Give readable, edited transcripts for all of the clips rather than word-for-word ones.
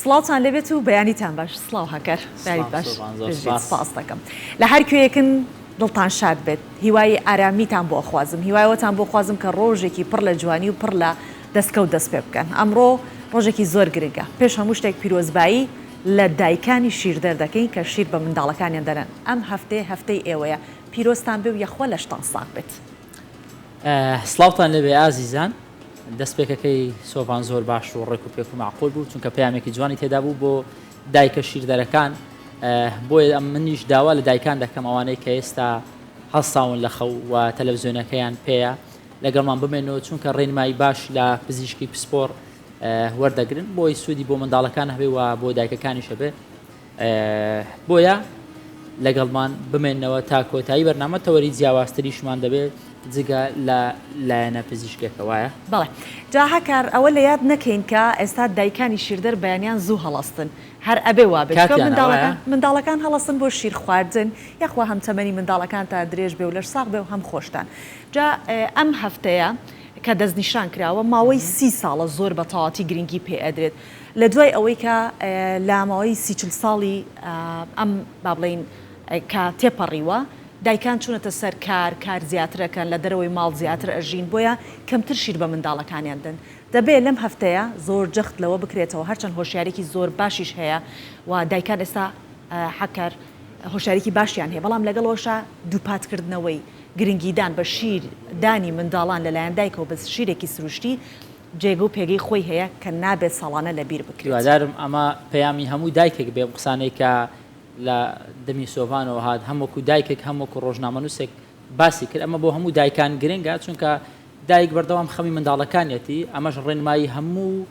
سڵاوتان لێبێت و بەیانیتان باش. سڵاو هاکار، بەیانیت باش. بژیت، سپاست دەکەم. لە هەر کوێیەکن دڵتان شاد بێت. هیوای ئارامیتان بۆ ئەخوازم. هیوای ئەوەتان بۆ خوازم کە ڕۆژێکی پڕ لە جوانی و پڕ لە دەستکەوت دەست پێ بکەن. ئەمڕۆ ڕۆژێکی زۆر گرنگە. پێش هەموو شتێک پیرۆزبایی لە دایکانی شیردەر دەکەین کە شیر بە منداڵەکانیان دەدەن. ئەم هەفتەیە هەفتەی ئێوەیە. پیرۆزتان بێ و یەخوا لەشتان ساغ بێت. سڵاوتان لێبێ ئازیزان. دەستپێکەکەی سۆڤان زۆر باش و ڕێک و پێک و مەعقول بوو چونکە پەیامێکی جوانی تێدا بوو بۆ دایکە شیردەرەکان بۆیە منیش داوا لە دایکان دەکەم ئەوانەی کە ئێستا هەڵساون لە خەو و تەلەڤزیۆنەکەیان پێیە لەگەڵمان بمێنەوە چونکە ڕێنمایی باش لە پزیشکی پسپۆڕ وەردەگرن بۆی سوودی بۆ منداڵەکان هەبێ و بۆ دایکەکانیش هەبێ بۆیە لەگەڵمان بمێنەوە تا کۆتایی بەرنامە تەوەری جیاوازتریشمان دەبێت جگە لە لایەنە پزیشکیەکە وایە؟ بەڵێ جا هەکار ئەوە لە یاد نەکەین کە ئێستا دایکانی شیردەر بەیانیان زوو هەڵەستن هەر ئەبێ وابێ چونکە کاتیانە وایە؟ منداڵەکان منداڵەکان هەڵەستن بۆ شیر خواردن یاخوا هەم تەمەنی منداڵەکانتان درێژ بێ و لەش ساغ بێ و هەم خۆشتان جا ئەم هەفتەیە کە دەستنیشان کراوە ماوەی 30 ساڵە زۆر بە تەواتی گرنگی پێ ئەدرێت لە دوای ئەوەی کە لە ماوەی سی چل ساڵی ئەم با بڵێین کە تێپەڕیوە دایکان چوونەتە سەر کار، کار زیاتر ئەکەن، لە دەرەوەی ماڵ زیاتر ئەژین بۆیە کەمتر شیر بە منداڵەکانیان دەن. دەبێ لەم هەفتەیە زۆر جەخت لەوە بکرێتەوە هەرچەند هۆشیاریی زۆر باشیش هەیە و دایکان ئێستا حەکەر هۆشیاریی باشیان هەیە بەڵام لەگەڵ ئەوەشا دووپاتکردنەوەی گرنگیدان بە شیر دانی منداڵان لەلایەن دایکەوە بە شیرێکی سروشتی جێگە و پێگەی خۆی هەیە کە نابێت ساڵانە لەبیر بکرێت. هیوادارم ئەمە پەیامی هەموو دایکێک بێ ئەم قسانەی کە لە دەمی سۆڤانەوە هات هەم وەکو دایکێک هەم وەکو ڕۆژنامەنووسێک باسی کرد ئەمە بۆ هەموو دایکان گرنگە چونکە دایک بەردەوام خەمی منداڵەکانیەتی ئەمەش ڕێنمایی هەموو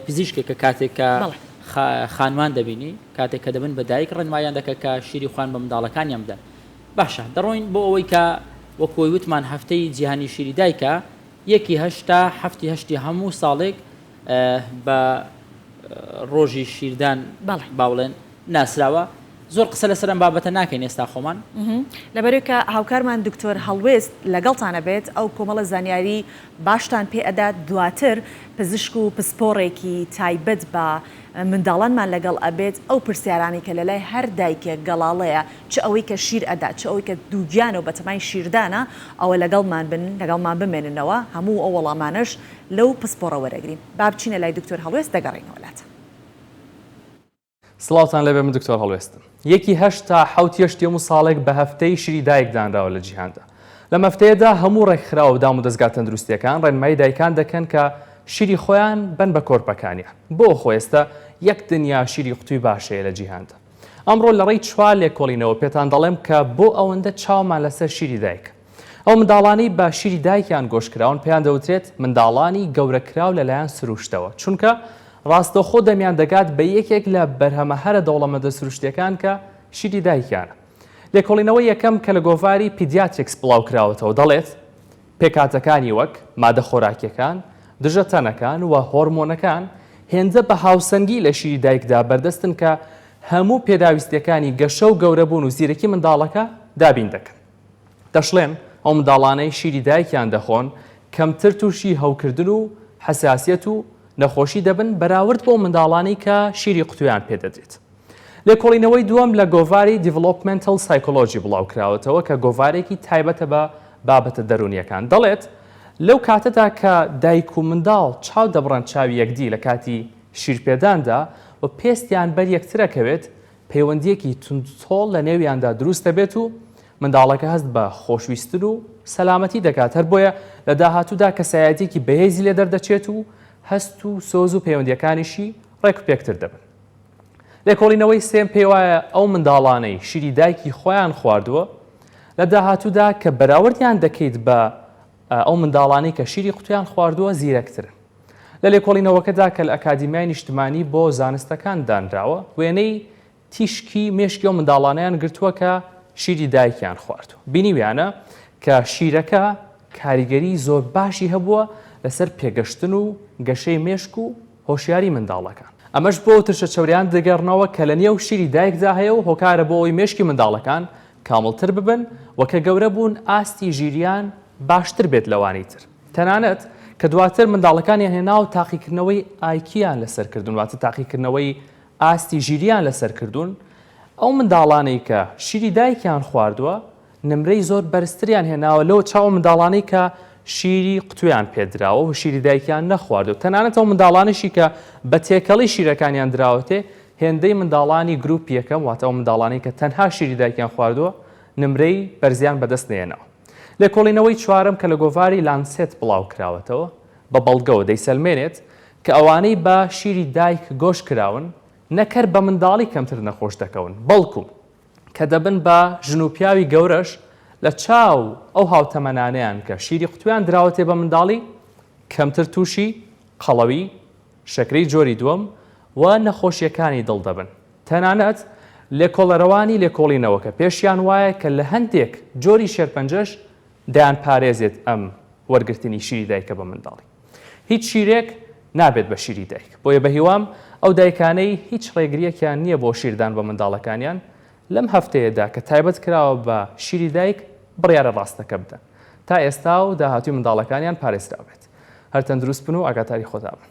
پزیشکێکە کاتێک کە خانمان دەبینی کاتێک کە دەبن بە دایک ڕێنماییان دەکە کە شیری خوان بە منداڵەکانیان بدەن باشە دەڕۆین بۆ ئەوەی کە وەکۆی وتمان هەفتەی جیهانی شیری دایکە یەکی هەشت تا حەفتی هەشتی هەموو ساڵێک بە ڕۆژی شیردان با بڵێن ناسراوە. زۆر قسە لەسەر ئەم بابەتە ناکەین ئێستا خۆمان. لەبەرئەوەی کە هاوکارمان دکتۆر هەڵوێست لەگەڵتان ئەبێت ئەو کۆمەڵە زانیاری باشتان پێ ئەدات دواتر پزیشک و پسپۆڕێکی تایبەت بە منداڵانمان لەگەڵ ئەبێت ئەو پرسیارانەی کە لەلای هەر دایکێک گەڵاڵەیە چ ئەوەی کە شیر ئەدات چ ئەوەی کە دووگیانە و بەتەمای شیردانە ئەوە لەگەڵمان بن لەگەڵمان بمێننەوە هەموو ئەو وەڵامانەش لەو پسپۆڕە وەرەگرین با بچینە لای دکتۆر هەڵوێست دەگەڕێینەوە لاتان. سڵاوتان لێبێ من دکتۆر هەڵوێستم. یەکی هەشت تا حەوت یەشتی هەموو ساڵێک بە هەفتەی شیری دایک دانراوە لە جیهاندا. لەم هەفتەیەدا هەموو ڕێکخراو و دامودەزگا تەندروستییەکان ڕێنمایی دایکان دەکەن کە شیری خۆیان بەن بە کۆرپەکانیان. بۆ خۆ ئێستا یەک دنیا شیری قوتوی باش هەیە لە جیهاندا. ئەمڕۆ لە ڕێی چوار لێکۆڵینەوە پێتان دەڵێم کە بۆ ئەوەندە چاومان لەسەر شیری دایکە. ئەو منداڵانەی بە شیری دایکیان گۆشکراون پێیان دەوترێت منداڵانی گەورەکراو لەلایەن سروشتەوە، چونکە ڕاستەوخۆ دەمیان دەگات بە یەکێک لە بەرهەمە هەرە دەوڵەمەندە سروشتییەکان کە شیری دایکیانە. لێکۆڵینەوەی یەکەم کە لە گۆڤاری Pediatrics بڵاوکراوەتەوە دەڵێت، پێکهاتەکانی وەک مادە خۆراکییەکان، دژە تەنەکان و هۆرمۆنەکان هێندە بە هاوسەنگی لە شیری دایکدا بەردەستن کە هەموو پێداویستییەکانی گەشە و گەورەبوون و زیرەکی منداڵەکە دابین دەکەن. دەشڵێن، ئەو منداڵانەی شیری دایکیان دەخۆن کەمتر تووشی هەوکردن و حەساسیەت و نەخۆشی دەبن بەراورد بەو منداڵانەی کە شیری قوتویان پێدەدرێت. لێکۆڵینەوەی دووەم لە گۆڤاری Developmental Psychology بڵاوکراوەتەوە کە گۆڤارێکی تایبەتە بە بابەتە دەروونییەکان دەڵێت، لەو کاتەدا کە دایک و منداڵ چاو دەبڕن چاوی یەکدی لە کاتی شیرپێداندا و پێستیان بەر یەکترەکەوێت پەیوەندییەکی توندوتۆڵ لە نێویاندا دروست دەبێت و منداڵەکە هەست بە خۆشویستن و سەلامەتی دەکات، هەر بۆیە لە داهاتوودا کەسایەتییەکی بەهێزی لێ دەردەچێت و هەست و سۆز و پەیوەندییەکانیشی ڕێکوپێکتر دەبن. لێکۆڵینەوەی سێم پێیوایە ئەو منداڵانەی شیری دایکی خۆیان خواردووە لە داهاتوودا کە بەراوردیان دەکەیت بە ئەو منداڵانەی کە شیری قوتویان خواردووە زیرەکترن. لە لێکۆڵینەوەکەدا کە لە ئەکادیمیای نیشتمانی بۆ زانستەکان دانراوە، وێنەی تیشکی مێشکی ئەو منداڵانەیان گرتووە کە شیری دایکیان خواردووە. بینیویانە کە شیرەکە کاریگەری زۆر باشی هەبووە لەسەر پێگەشتن و گەشەی مێشک و هۆشیاری منداڵەکان. ئەمەش بۆ ئەو ترشە چەوریان دەگەڕنەوە کە لە نێو شیری دایکدا هەیە و هۆکارە بۆ ئەوەی مێشکی منداڵەکان کامڵتر ببن و کە گەورە بوون ئاستی ژیریان باشتر بێت لەوانی تر. تەنانەت کە دواتر منداڵەکانیان هێنا و تاقیکردنەوەی IQ یان لەسەر کردوون واتە تاقیکردنەوەی ئاستی ژیریان لەسەر کردوون ئەو منداڵانەی کە شیری دایکیان خواردووە نمرەی زۆر بەرزتریان هێناوە لەو چاو منداڵانەی کە شیری قوتویان پێدراوە و شیری دایکیان نەخواردووە تەنانەت ئەو منداڵانەشی کە بە تێکەڵی شیرەکانیان دراوەتێ هێندەی منداڵانی گروپی یەکەم واتە ئەو منداڵانەی کە تەنها شیری دایکیان خواردووە نمرەی بەرزیان بەدەست نەیەناوە. لێکۆڵینەوەی چوارەم کە لە گۆڤاری لانسێت بڵاوکراوەتەوە بە بەڵگەوە دەیسەلمێنێت کە ئەوانەی بە شیری دایک گۆش کراون نەک هەر بە منداڵی کەمتر نەخۆش دەکەون بەڵکو کە دەبن بە ژن و پیاوی گەورەش لە چاو ئەو هاوتەمەنانەیان کە شیری قوتویان دراوەتێ بە منداڵی کەمتر تووشی قەڵەوی، شەکرەی جۆری دووەم و نەخۆشییەکانی دڵ دەبن. تەنانەت لێکۆڵەرەوانی لێکۆڵینەوەکە پێشیان وایە کە لە هەندێک جۆری شێرپەنجەش دەیانپارێزێت ئەم وەرگرتنی شیری دایکە بە منداڵی. هیچ شیرێک نابێت بە شیری دایک. بۆیە بەهیوام ئەو دایکانەی هیچ ڕێگرییەکیان نییە بۆ شیردان بە منداڵەکانیان لەم هەفتەیەدا کە تایبەت کراوە بە شیری دایک بڕیارە ڕاستەکە بدەن تا ئێستا و داهاتووی منداڵەکانیان پارێزراو بێت. هەر تەندروست بن و ئاگاتاری خۆتان بن.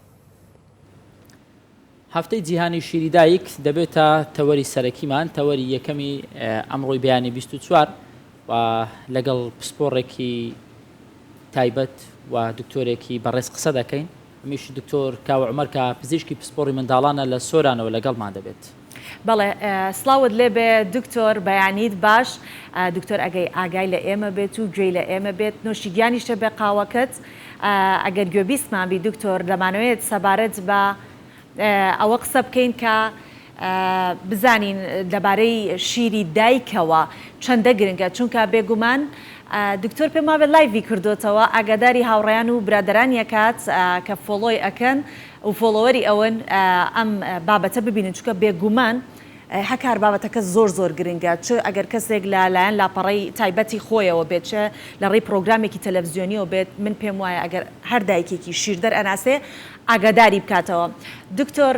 هەفتەی جیهانی شیری دایک دەبێتە تەوەری سەرەکیمان، تەوەری یەکەمی ئەمڕۆی بەیانی 24 و لەگەڵ پسپۆڕێکی تایبەت و دکتۆرێکی بەڕێز قسە دەکەین، ئەمیش دکتۆر کاوە عومەر کە پزیشکی پسپۆڕی منداڵانە لە سۆرانەوە لەگەڵمان دەبێت. بەڵێ سڵاوت لێبێ دکتۆر بەیانیت باش دکتۆر ئەگەی ئاگای لە ئێمە بێت و گوێی لە ئێمە بێت نۆشی گیانیشە بێ قاوەکەت ئەگەر گوێبیستمان بی دکتۆر دەمانەوێت سەبارەت بە ئەوە قسە بکەین کە بزانین لەبارەی شیری دایکەوە چەندە گرنگە چونکە بێگومان دکتۆر پێم وابێت live ی کردوتەوە ئاگاداری هاوڕیان و برادران یەکات کە follow ی ئەکەن و follower ی ئەون ئەم بابەتە ببینن چونکە بێگومان هەکار بابەتەکە زۆر زۆر گرنگە چ ئەگەر کەسێک لە لایەن لاپەڕەی تایبەتی خۆیەوە بێت چ لە ڕێی پرۆگرامێکی تەلەفزیۆنیەوە بێت من پێم وایە ئەگەر هەر دایکێکی شیردەر ئەناسێ ئاگاداری بکاتەوە دکتۆر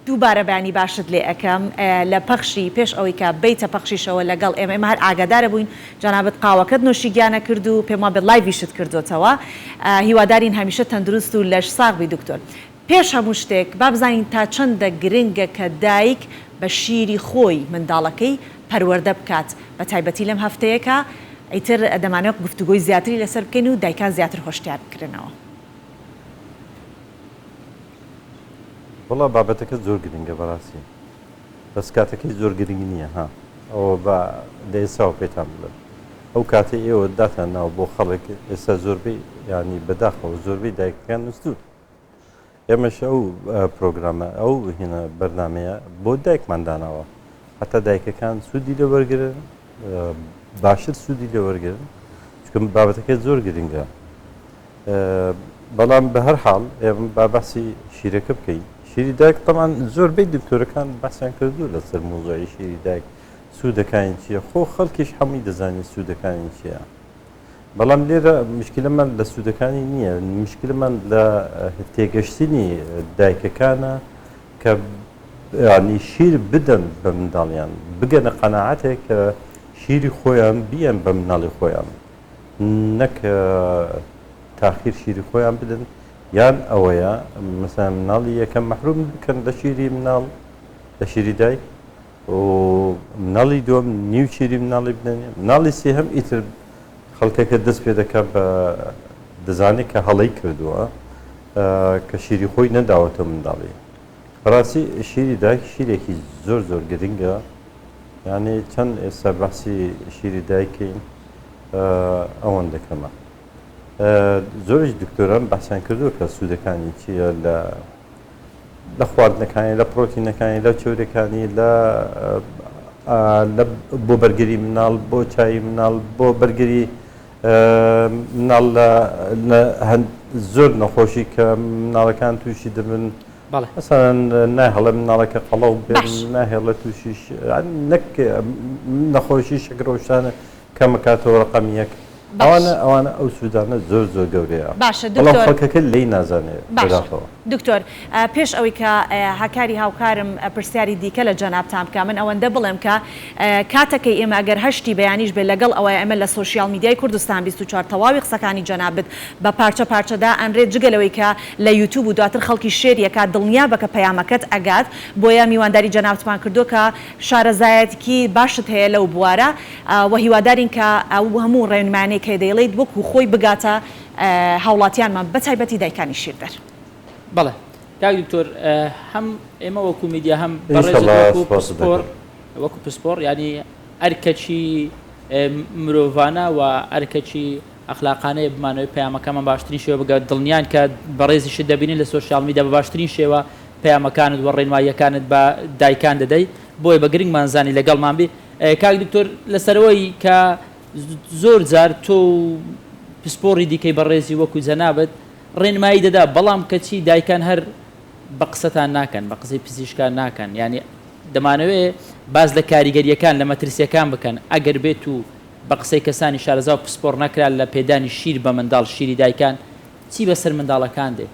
دووبارە بەیانی باشت لێ ئەکەم لە پەخشی پێش ئەوەی کە بێیتە پەخشیشەوە لەگەڵ ئێمە ئێمە هەر ئاگادارە بووین جەنابت قاوەکەت نۆشی گیانە کرد و پێم وابێت live یشت کردۆتەوە هیوادارین هەمیشە تەندروست و لەش ساغ بی دکتۆر پێش هەموو شتێک با بزانین تا چەندە گرنگە کە دایک بە شیری خۆی منداڵەکەی پەروەردە بکات بە تایبەتی لەم هەفتەیە کە ئیتر دەمانەوێت گفتوگۆی زیاتری لەسەر بکەین و دایکان زیاتر هۆشتیار بکرێنەوە. وەڵا بابەتەکە زۆر گرنگە بەڕاستی بەس کاتەکەی زۆر گرنگ نییە ها ئەوە با لە ئێستاوە پێتان بڵێم ئەو کاتەی ئێوە داتان ناوە بۆ خەڵک ئێستا زۆربەی یانی بەداخەوە زۆربەی دایکەکان نووسون ئێمەش ئەو پرۆگرامە ئەو هینە بەرنمەیە بۆ دایکمان داناوە هەتا دایکەکان سوودی لێ وەرگرن باشتر سوودی لێ وەرگرن چونکە بابەتەکە زۆر گرنگە بەڵام بە هەر حاڵ ئێمە با باسی شیرەکە بکەین شیری دایک تەمان زۆربەی دکتۆرەکان باسیان کردو لەسەر مۆزوعی شیری دایک سوودەکانی چییە خۆ خەڵکیش هەمووی دەزانێت سوودەکانی چییە بەڵام لێرە مشکلەمان لە سوودەکانی نییە مشکلەمان لە تێگەشتنی دایکەکانە کە ینی شیر بدەن بە منداڵیان بگەنە قەناعەتێک کە شیری خۆیان بیەن بە مناڵی خۆیان نەک تاخیر شیری خۆیان بدەن یان ئەوەیە مەسەلەن مناڵی یەکەم مەحروم بکەن لە شیری مناڵ لە شیری دایک و مناڵی دووەم نیو شیری مناڵی بدەن مناڵی سێهەم ئیتر خەڵکەکە دەست پێ دەکات بە دەزانێت کە هەڵەی کردووە کە شیری خۆی نەداوەتە منداڵی بەڕاستی شیری دایک شیرێکی زۆر زۆر گرنگە یعنی چەند ئێستا باسی شیری دایکین ئەوەندە کەمە. زۆریش دکتۆران باسیان کردووە کە سوودەکانی چییە لە لە خواردنەکانی لە پرۆتینەکانی لە چەورەکانی لە لە بۆ بەرگری مناڵ بۆ چای مناڵ بۆ بەرگری مناڵ لە زۆر نەخۆشی کە مناڵەکان تووشی دەبن مەسەلەن ناهێڵێ مناڵەکە قەڵەو بێت ناهێڵێ تووشی نەک نەخۆشی شەکرە و شتانە کەمەکاتەوە ڕەقەم یەک. باش. ئەوانە ئەوانە ئەو سوودانە زۆر زۆر گەورەیە باشە بەڵام دکتۆر. خەڵکەکە لێی نازانێ باشە بەداخەوە. دکتۆر پێش ئەوەی کە هاکاری هاوکارم پرسیاری دیکە لە جەنابتان بکا من ئەوەندە بڵێم کە کاتەکەی ئێمە ئەگەر هەشتی بەیانیش بێت لەگەڵ ئەوەی ئێمە لە سۆشیال میدیای کوردستان 24 تەواوی قسەکانی جەنابت بە پارچە پارچە دائەنرێت جگە لەوەی کە لە یوتوب و دواتر خەڵکی share ی ئەکات دڵنیابە کە پەیامەکەت ئەگات بۆیە میوانداری جەنابتمان کردووە کە شارەزایەتکی باشت هەیە لەو بوارە وە هیوادارین کە ئەو هەموو ڕێنمایانەی کە دەیڵێیت وەکو خۆی بگاتە هاوڵاتیانمان بەتایبەتی دایکانی شیردەر. بەڵێ کاک دکتۆر هەم ئێمە وەکو میدیا هەم بەڕێزت ئینشەڵا وەکو سوپاست پسپۆڕ دەکەم. وەکو پسپۆڕ یانی ئەرکەکی مرۆڤانە و ئەرکەکی ئەخلاقانەیە بمانەوەی پەیامەکەمان باشترین شێوە بگات دڵنیان کە بەڕێزیشت دەبینین لە سۆشیال میدیا بە باشترین شێوە پەیامەکانت و ڕێنماییەکانت بە دایکان دەدەی بۆیە بە گرنگمان زانی لەگەڵمان بی کاک دکتۆر لەسەرەوەی کە زۆر جار تۆ و پسپۆڕی دیکەی بەڕێزی وەکو جەنابت ڕێنمایی دەدا بەڵام کەچی دایکان هەر بە قسەتان ناکەن بە قسەی پزیشکان ناکەن یانی دەمانەوێ باس لە کاریگەریەکان لە مەترسیەکان بکەن ئەگەر بێت و بە قسەی کەسانی شارەزا و پسپۆڕ نەکرا لە پێدانی شیر بە منداڵ شیری دایکان چی بەسەر منداڵەکان دێ؟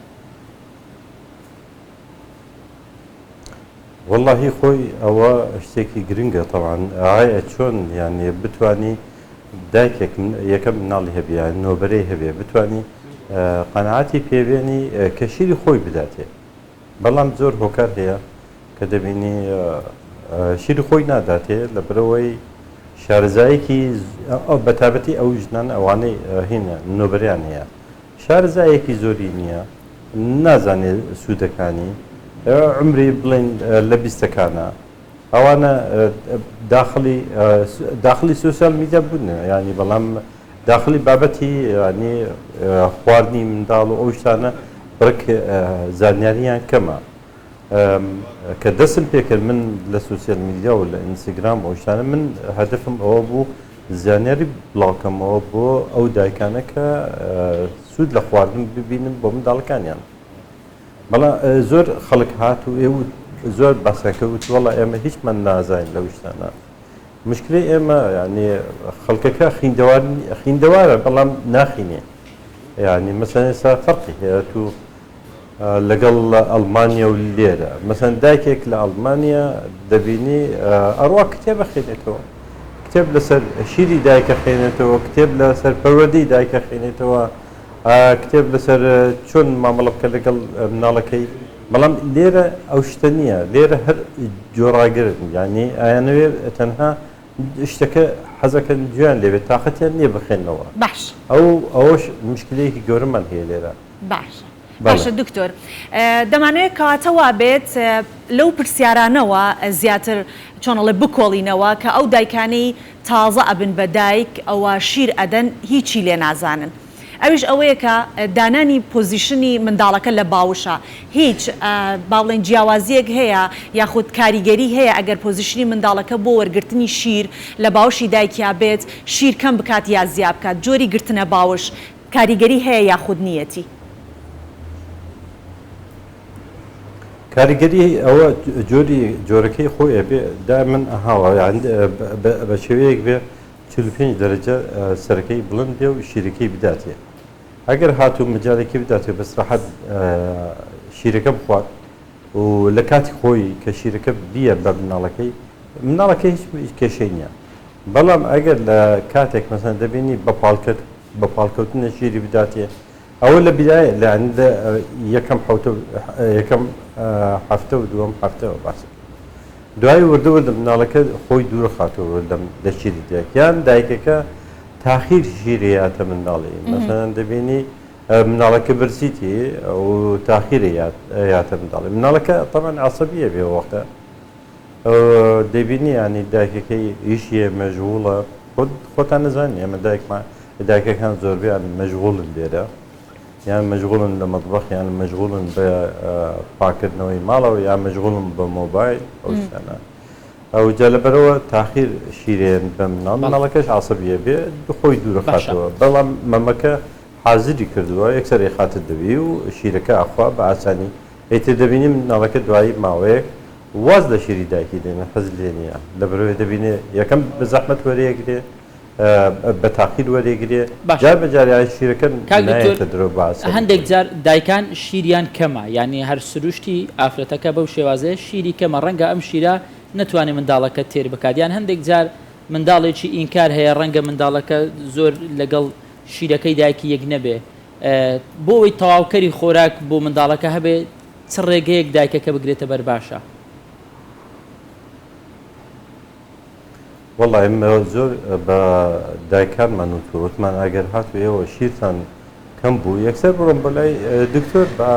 وەڵاهی خۆی ئەوە شتێکی گرنگە تەبعەن ئایا چۆن یانی بتوانی دایکێک یەکەم مناڵی هەبێ یان نۆبەرەی هەبێ بتوانی قەناعەتی پێبێنی کە شیری خۆی بداتێ بەڵام زۆر هۆکار هەیە کە دەبینی شیری خۆی ناداتێ لەبەرئەوەی شارەزایەکی بەتابەتی ئەو ژنان ئەوانەی هینە نۆبەریان هەیە شارەزایەکی زۆری نییە نازانێ سوودەکانی عمری بڵێن لە بیستەکانە ئەوانە داخلی داخلی سوسیال میدیا بوون ینی بەڵام داخلی بابەتی ینی خواردنی منداڵ و ئەو شتانە بڕک زانیاریان کەمە کە دەستم پێکرد من لە سوسیال میدیا و لە ئینستاگرام ئەو شتانە من هەدفم ئەوە بوو زانیاری بڵاوکەمەوە بۆ ئەو دایکانە کە سوود لە خواردن ببینن بۆ منداڵەکانیان بەڵام زۆر خەڵک هات و ئێ زۆر باسیان کرد وت وەڵا ئێمە هیچمان نازانین لەو شتانە مشکلەی ئێمە یعنی خەڵکەکە خیندەوار خیندەوارە بەڵام ناخینێ یعنی مەسەن ئێستا فەرقی هەیە تو لەگەڵ ئەڵمانیا و لێرە مەسەن دایکێک لە ئەڵمانیا دەبینی ئەڕوا کتێبە خوێنێتەوە کتێب لەسەر شیری دایکە خوێنێتەوە کتێب لەسەر پەروەردەی دایکە خوێنێتەوە کتێب لەسەر چۆن مامەڵە بکە لەگەڵ مناڵەکەی بەڵام لێرە ئەو شتە نییە لێرە هەر جۆڕاگرن یعنی ئایانەوێ تەنها شتەکە حەزەکەن گوێیان لێبێت تاقەتیان نییە بخێنەوە باش ئەو ئەوەش مشکلەیەکی گەورەمان هەیە لێرە باشە باشە دکتۆر دەمانەوێت کەواتە وابێت لەو پرسیارانەوە زیاتر چۆن ئەڵێ بکۆڵینەوە کە ئەو دایکانەی تازە ئەبن بە دایک ئەوە شیر ئەدەن هیچی لێ نازانن ئەویش ئەوەیە کە دانانی position ی منداڵەکە لە باوشە هیچ با بڵێین جیاوازیەک هەیە یاخود کاریگەری هەیە ئەگەر position ی منداڵەکە بۆ وەرگرتنی شیر لە باوشی دایکیا بێت شیر کەم بکات یا زیا بکات جۆری گرتنە باوش کاریگەری هەیە یاخود نییەتی؟ کاریگەری ئەوە جۆری جۆرەکەی خۆی ئەبێ دائما ئەهاوە یان بە شێوەیەک بێ 45 دەرەجە سەرەکەی بڵند بێ و شیرەکەی بداتێ ئەگەر هاتوو مەجالێکی بداتێ بەس ڕەحەت شیرەکە بخوات و لە کاتی خۆی کە شیرەکە بیە بە مناڵەکەی مناڵەکە هیچ کێشەی نییە بەڵام ئەگەر لە کاتێک مەسەن دەبینی بە پاڵکەت بە پاڵکەوتنە شیری بداتێ ئەوە لە بدایە لە لە یەکەم حوتە یەکەم هەفتە و دووەم هەفتەوە باس دوای وردە وردە مناڵەکە خۆی دوور خاتەوە لەم لە شیری دایک یان دایکەکە تاخیر شیری یاتە منداڵی مەسەن دەبینی مناڵەکە برسیتی و تاخیری یاتە منداڵی مناڵەکە تەبعەن عەسەبیە بێ وەختە دەبینی ینی دایکەکەی ئیشیە مەژغوڵە خۆتان نەزانین ئێمە دایکمان دایکەکان زۆربیان مەژغوڵن لێرە یان مەژغوڵن لە مەتبەخ یان مەژغوڵن بە پاکردنەوەی ماڵەوە یان مەژغوڵن بە مۆبایل ئەو شتانە ئەو جا لەبەرەوە تاخیر شیرێن بە مناڵ مناڵەکەش عەسەبیە بێ خۆی دوورەخاتەوە بەڵام مەمەکە حازری کردووە یەکسەر ئەیخاتە دەوی و شیرەکە ئەخوا بە ئاسانی ئیتر دەبینی مناڵەکە دوایی ماوەیەک واز لە شیری دایکی دێنێ حەزی لێ نییە لەبەرئەوەی دەبینێ یەکەم بە زەحمەت وەرەیەگرێ. بە تاخیر وەرێگرێ باشە جار بە جار یانی شیرەکە کاک دکتۆر نایەتە درۆ بە ئاسانی هەندێک خۆی. جار دایکان شیریان کەمە یانی هەر سروشتی ئافرەتەکە بەو شێوازەیە شیری کەمە ڕەنگە ئەم شیرە نەتوانێ منداڵەکە تێر بکات یان هەندێک جار منداڵێکی ئینکار هەیە ڕەنگە منداڵەکە زۆر لەگەڵ شیرەکەی دایکی یەک نەبێ بۆ ئەوەی تەواوکەری خۆراک بۆ منداڵەکە هەبێ چ ڕێگەیەک دایکەکە بگرێتە بەر باشە؟ وەڵا ئێمە زۆر بە دایکانمان وتووە وتمان ئەگەر هاتوو ئێوە شیرتان کەم بوو یەکسەر بڕۆن بۆ لای دکتۆر بە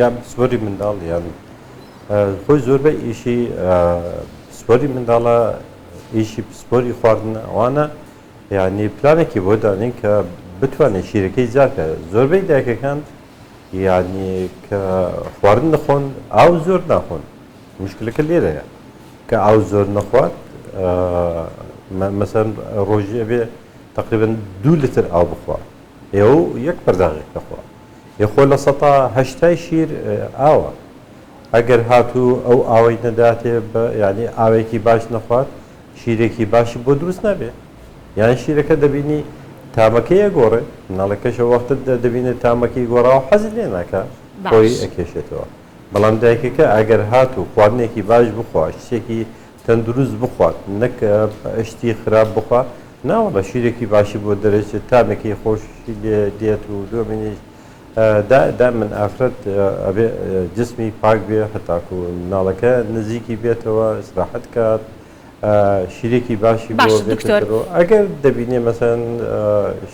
یان پسپۆری منداڵ یان خۆی زۆربەی ئیشی پسپۆری منداڵە ئیشی پسپۆری خواردنە ئەوانە یعنی پلانێکی بۆ دانین کە بتوانێت شیرەکەی زیاد زۆربەی دایکەکان یعنی کە خواردن دەخۆن ئاو زۆر ناخۆن مشکلەکە لێرەیە کە ئاو زۆر نەخوات مەسەن ڕۆژی ئەبێ تقریبا دوو لتر ئاو بخوا ئێوە یەک پەرداغێک دەخوا یخۆ 80% شیر ئاوە ئەگەر هاتوو ئەو ئاوەی نەداتێ بە یعنی ئاوێکی باش نەخوات شیرێکی باشی بۆ دروست نابێ یان شیرەکە دەبینی تامەکەی ئەگۆڕێ مناڵەکەشە وەختە دەبینێت تامەکەی گۆڕاوە حەزی لێ ناکا خۆی ئەکێشێتەوە. بەڵام دایکەکە ئەگەر هاتوو خواردنێکی باش بخوا شتێکی تەندروست بخوات نەک شتی خراپ بخوا ناوەڵا شیرێکی باشی بۆ دەرەچێت تامێکی خۆشی لێ دێت و دومینیش دائما ئافرەت ئەبێ جسمی پاک بێ هەتاکو مناڵەکە نزیکی بێتەوە ئیسراحەت کات شیرێکی باشی بۆ باشە بێتە دکتۆر. دەرەوە ئەگەر دەبینێ مەسەن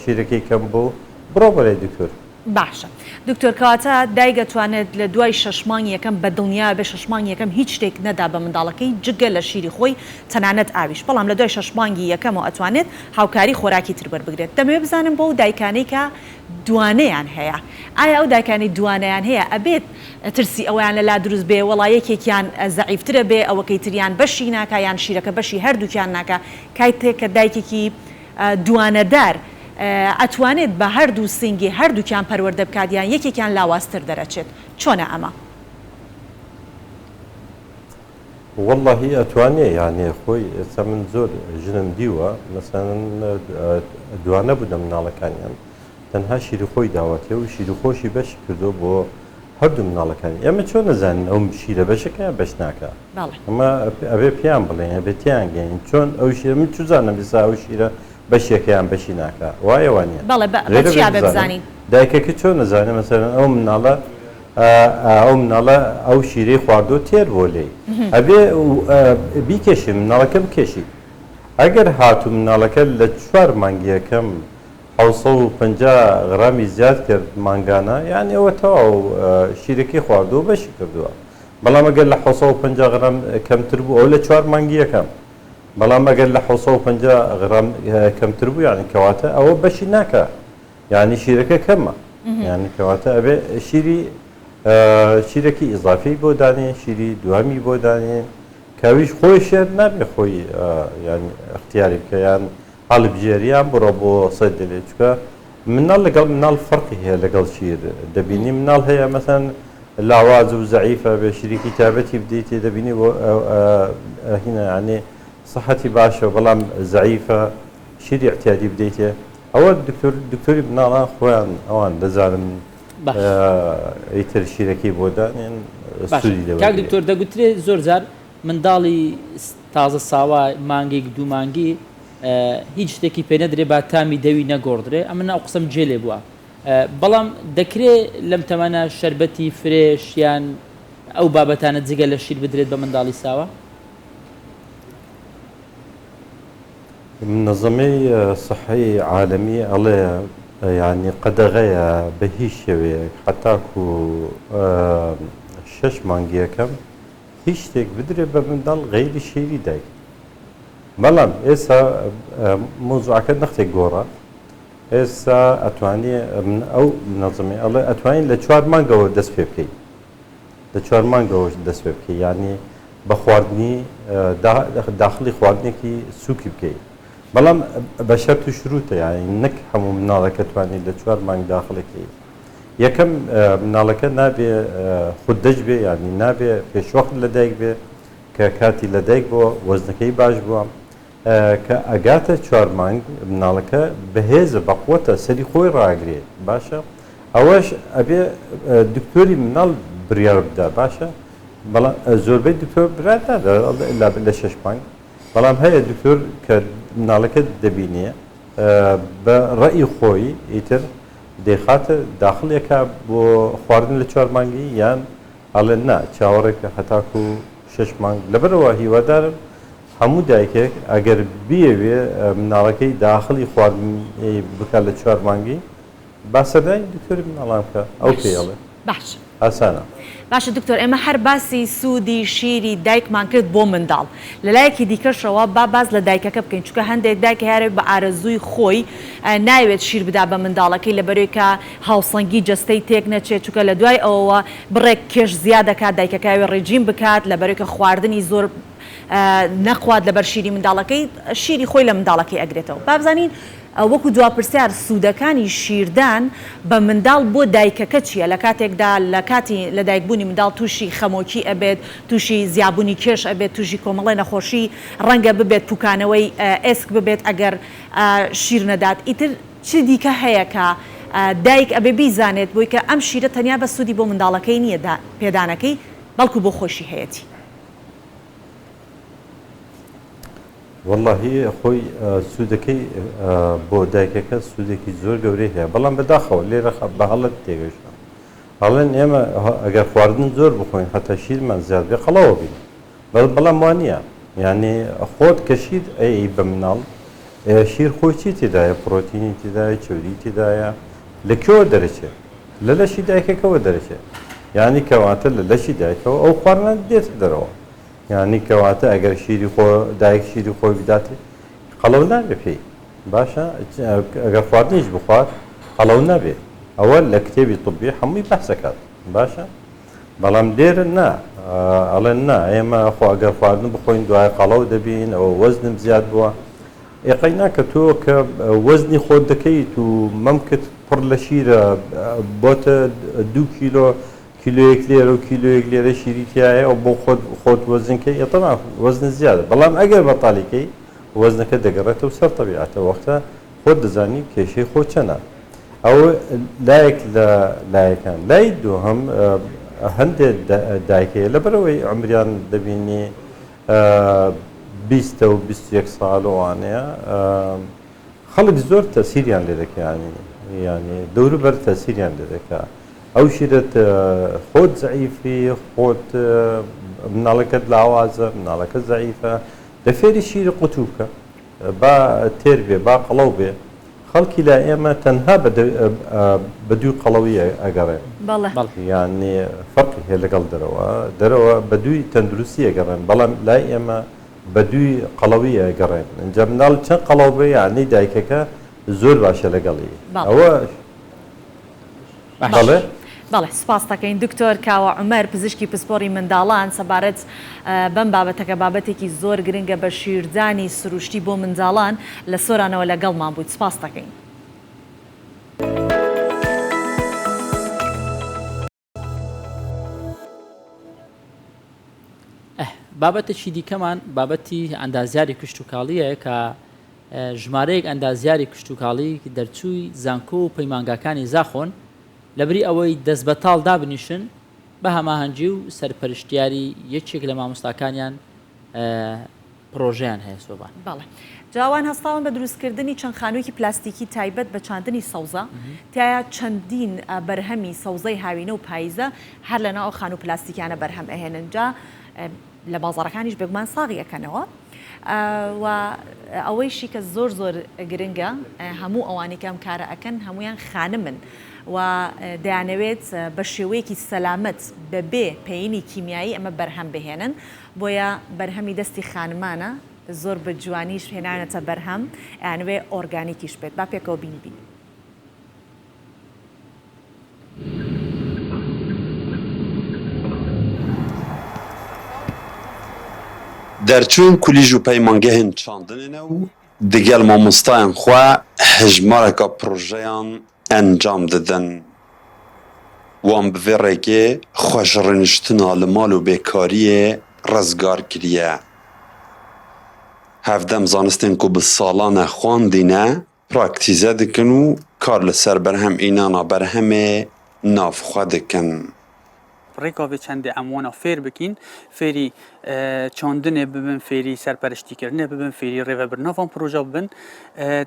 شیرەکەی کەم بوو بڕۆ بۆ لای دکتۆر. باشە دکتۆر کەواتە دایک ئەتوانێت لە دوای شەش مانگی یەکەم بە دڵنیاوە بێ شەش مانگی یەکەم هیچ شتێک نەدا بە منداڵەکەی جگە لە شیری خۆی تەنانەت ئاویش بەڵام لە دوای شەش مانگی یەکەمەوە ئەتوانێت هاوکاری خۆراکی تر وەربگرێت دەمەوێت بزانم بۆ ئەو دایکانەی کە دوانەیان هەیە ئایا ئەو دایکانەی دوانەیان هەیە ئەبێت ترسی ئەوەیان لەلا دروست بێ وەڵا یەکێکیان زەعیفترە بێ ئەوەکەی تریان بەشی ناکا یان شیرەکە بەشی هەردووکیان ناکا کاتێک کە دایکێکی دوانەدار ئەتوانێت بە هەردوو سینگی هەردووکیان پەروەردە بکات یان یەکێکیان لاوازتر دەرەچێت چۆنە ئەمە؟ وەڵاهی ئەتوانێ یانێ خۆی ئێستا من زۆر ژنم دیوە مەسەلەن دوانە بوونە مناڵەکانیان تەنها شیری خۆی داوەتێ و شیری خۆشی بەشی کردووە بۆ هەردوو مناڵەکانی ئێمە چۆن نەزانین ئەو شیرە بەشەکە یان بەش ناکا بەڵێ. ئەمە ئەبێ پێیان بڵێین ئەبێ تێیان گەین چۆن ئەو شیرە من چوزانم ئێستا ئەو شیرە بەشێکە یان بەشی ناکا وایە وانیە بەڵێ بە غەیرە چیا بێ بێ بزانم بزانین؟ دایکەکە چۆن ئەزانێ مەسەلەن ئەو مناڵە ئەو مناڵە ئەو شیرەی خواردووە تێر بووە لێی ئەبێ بیکێشی مناڵەکە بکێشی ئەگەر هاتوو مناڵەکە لە چوار مانگ یەکەم 750 غرامی زیاد کرد مانگانە یانی ئەوە تەواو شیرەکەی خواردووە بەشی کردووە بەڵام ئەگەر لە 750 غرام کەمتر بوو ئەو لە چوار مانگی یەکەم بەڵام ئەگەر لە 750 غرام کەمتر بوو یانی کەواتە ئەوە بەشی ناکا یانی شیرەکە کەمە یانی کەواتە ئەبێ شیری شیرەکی ئیزافی بۆ دانێ شیری دوهەمی بۆ دانێ کاویش خۆی شێر نابێ خۆی یان اختیاری بکە یان هەڵبژێری یان بڕۆ بۆ صەیدەلێ چونکە مناڵ لەگەڵ مناڵ فەرقی هەیە لەگەڵ شیر دەبینی مناڵ هەیە مەسەن لاواز و زەعیفە بێ شیرێکی تایبەتی بدەیتێ دەبینی بۆ هینە یعنی سەحەتی باشە بەڵام زەعیفە شیری اعتیادی بدەیتێ ئەوە دکتۆر دکتۆری مناڵان خۆیان ئەوان دەزانن باش ئیتر شیرەکەی بۆ دانێن باشە سوودی لێ کاک وەرگرێ. دکتۆر دەگوترێ زۆر جار منداڵی تازە ساوا مانگێک دوو مانگی هیچ شتێکی پێ نەدرێ با تامی دەوی نەگۆڕدرێ ئەمن ئەو قسەم جێ لێ بووە بەڵام دەکرێ لەم تەمەنە شەربەتی فرێش یان ئەو بابەتانە جگە لە شیر بدرێت بە منداڵی ساوا؟ منەزەمەی سحەی عالەمی ئەڵێ یانی قەدەغەیە بە هیچ شێوەیەک حەتاکو شەش مانگ یەکەم هیچ شتێک بدرێ بە منداڵ غەیری شیری دایک بەڵام ئێستا مەوزوعەکە نەختێک گۆڕا ئێستا ئەتوانی ئەو منەزەمەی ئەڵێ ئەتوانین لە چوار مانگەوە دەست پێ بکەین لە چوار مانگەوە دەست پێ بکەی یانی بە خواردنی داخڵی خواردنێکی سووکی بکەی بەڵام بە شەرت و شروتە یانی نەک هەموو مناڵەکە توانی لە چوار مانگ داخڵێکی یەکەم مناڵەکە نابێ خوددەج بێ یانی نابێ پێشوەخت لەدایک بێ کە کاتی لەدایک بووە وەزنەکەی باش بووە. کە ئەگاتە چوار مانگ مناڵەکە بەهێزە بەقوەتە سەری خۆی ڕاگرێ باشە ئەوەش ئەبێ دکتۆری مناڵ بریار بدا باشە بەڵام زۆربەی دکتۆر برات نادا لە شەش مانگ بەڵام هەیە دکتۆر کە مناڵەکە دەبینێ بە ڕەئی خۆی ئیتر دەیخاتە داخڵیەکە بۆ خواردن لە چوار مانگی یان ئەڵێ نا چاوەڕێکە هەتاکو شەش مانگ لەبەرئەوە هیوادارم هەموو دایکێک ئەگەر بیەوێ مناڵەکەی داخڵی خواردنی بکات لە چوار مانگی با سەردانی دکتۆری مناڵان بکا ئەو پێی ئەڵێ باشە ئاسانە. باشە دکتۆر ئێمە هەر باسی سوودی شیری دایکمان کرد بۆ منداڵ لەلایەکی دیکەشەوە با باس لە دایکەکە بکەین چونکە هەندێک دایک هەیە بە ئارەزووی خۆی نایەوێت شیر بدا بە منداڵەکەی لەبەرەوەی کە هاوسەنگی جەستەی تێک نەچێت چونکە لە دوای ئەوەوە بڕێک کێش زیاد دەکات دایکەکە ئەوێ ڕێجیم بکات لەبەرەوەی کە خواردنی زۆر نەخوات لەبەر شیری منداڵەکەی شیری خۆی لە منداڵەکەی ئەگرێتەوە با بزانین وەکو دوا پرسیار سوودەکانی شیردان بە منداڵ بۆ دایکەکە چییە لە کاتێکدا لە کاتی لەدایکبوونی منداڵ تووشی خەمۆکی ئەبێت تووشی زیابوونی کێش ئەبێت تووشی کۆمەڵێ نەخۆشی ڕەنگە ببێت پوکانەوەی ئێسک ببێت ئەگەر شیر نەدات ئیتر چ دیکە هەیە کە دایک ئەبێ بیزانێت بۆی کە ئەم شیرە تەنیا بەس سوودی بۆ منداڵەکەی نییە پێدانەکەی بەڵکو بۆ خۆیشی هەیەتی. وەڵاهی خۆی سوودەکەی بۆ دایکەکە سوودێکی زۆر گەورەی هەیە بەڵام بەداخەوە لێرە بە هەڵە تێگەشتم ئەڵێن ئێمە ئەگەر خواردن زۆر بخۆین هەتا شیرمان زیاد بێ قەڵەوە بین بەڵام وانە یعنی خۆت کە شیر ئەی بە مناڵ شیر خۆی چی تێدایە پرۆتینی تێدایە چەوری تێدایە لە کوێوە دەرەچێت لە لەشی دایکەکەوە دەرەچێت یعنی کەواتە لە لەشی دایکەوە ئەو خواردنە دێتە دەرەوە یانی کەواتە ئەگەر شیری خۆ دایک شیری خۆی بداتێ قەڵەو نابێ پێی باشە ئەگەر خواردنیش بخوات قەڵەو نابێ ئەوە لە کتێبی طبی هەمووی بەحسەکات باشە بەڵام لێرە نا ئەڵێن نا ئێمە خۆ ئەگەر خواردن بخۆین دوای قەڵەو دەبین ئەوە وەزنم زیاد بووە ئێقەی ناکە تۆ کە وەزنی خۆت دەکەیت و مەمکت پڕ لە شیرە بۆتە دوو کیلۆ کیلۆیەک لێرە و کیلۆیەک لێرە شیری تیایە و بۆ خۆت خۆت وەزن کەی ئێ تەبعەن وەزنت زیادە بەڵام ئەگەر بەتاڵی کەی وەزنەکە دەگەڕێتەوە سەر تەبیعەتە وەختە خۆت دەزانی کێشەی خۆت چەنە ئەو لایەک لە لایەکان لای دووهەم هەندێک دایک هەیە لەبەرئەوەی عومریان دەبینی بیستە و 21 ساڵ ئەوانەیە خەڵک زۆر تەسیریان لێ دەکا یانی یانی دەوروبەر تەسیریان لێ دەکا ئەو شیرەت خۆت زەعیفی خۆت مناڵەکەت لاوازە مناڵەکە زەعیفە دە فێری شیری قوتوو بکە با تێر بێ با قەڵەو بێ خەڵکی لای ئێمە تەنها بە دووی قەڵەوی ئەگەڕێن بەڵێ یانی فەرقی هەیە لەگەڵ دەرەوە دەرەوە بە دووی تەندروستی ئەگەڕێن بەڵام لای ئێمە بەدووی قەڵەوی ئەگەڕێن ئینجا مناڵ چەند قەڵەو بێ یانی دایکەکە زۆر باشە لەگەڵی ئەوە بەڵێ. بەڵێ سوپاست دەکەین دکتۆر کاوە عومەر پزیشکی پسپۆڕی منداڵان سەبارەت بەم بابەتە کە بابەتێکی زۆر گرنگە بە شیردانی سروشتی بۆ منداڵان لە سۆرانەوە لەگەڵمان بوویت سوپاست دەکەین. بابەتێکی دیکەمان بابەتی ئەندازیاری کشتتوکاڵیە کە ژمارەیەک ئەندازیاری کشتتوکاڵی دەرچووی زانکۆ و پەیمانگاکانی زاخۆن لەبری ئەوەی دەست بەتاڵ دابنیشن بە هەماهەنگی و سەرپەرشتیاری یەکێک لە مامۆستاکانیان پڕۆژەیان هەیە سۆبان. بەڵێ. جا ئەوان هەستاون بە دروستکردنی چەند خانوویەکی پلاستیکی تایبەت بە چاندنی سەوزە، تیایا چەندین بەرهەمی سەوزەی هاوینە و پاییزە هەر لەناو ئەو خانوو پلاستیکیانە بەرهەم ئەهێنن، جا لە بازاڕەکانیش بێگومان ساغی ئەکەنەوە. و ئەوەیشی کە زۆر زۆر گرنگە هەموو ئەوانەی کە ئەم کارە ئەکەن هەموویان خانمن و دەیانەوێت بە شێوەیەکی سەلامەت بەبێ پەیینی کیمیایی ئەمە بەرهەم بهێنن. بۆیە بەرهەمی دەستی خانمانە زۆر بە جوانیش هێناویانەتە بەرهەم ئەیانەوێ ئۆرگانیکیش بێت با پێکەوە بینبینین. دەرچووین کولیژ و پەیمانگەهێن چاندنێ ne و digel mamostayên xwe hejmareka projeyan encam didin. Wan bi vê rêkê xwe ji rûniştina li mal û bêkariyê rizgar kiriye. Hevdem zanistên ku bi salan e xwendîne praktîze dikin û kar li ser berhem înana berhemê nav xwe dikin. Rêka vê çendê em wana fêr bikîn, fêrî çandinê bibin, fêrî serperiştîkirinê bibin, fêrî rêvebirina van proja bibin.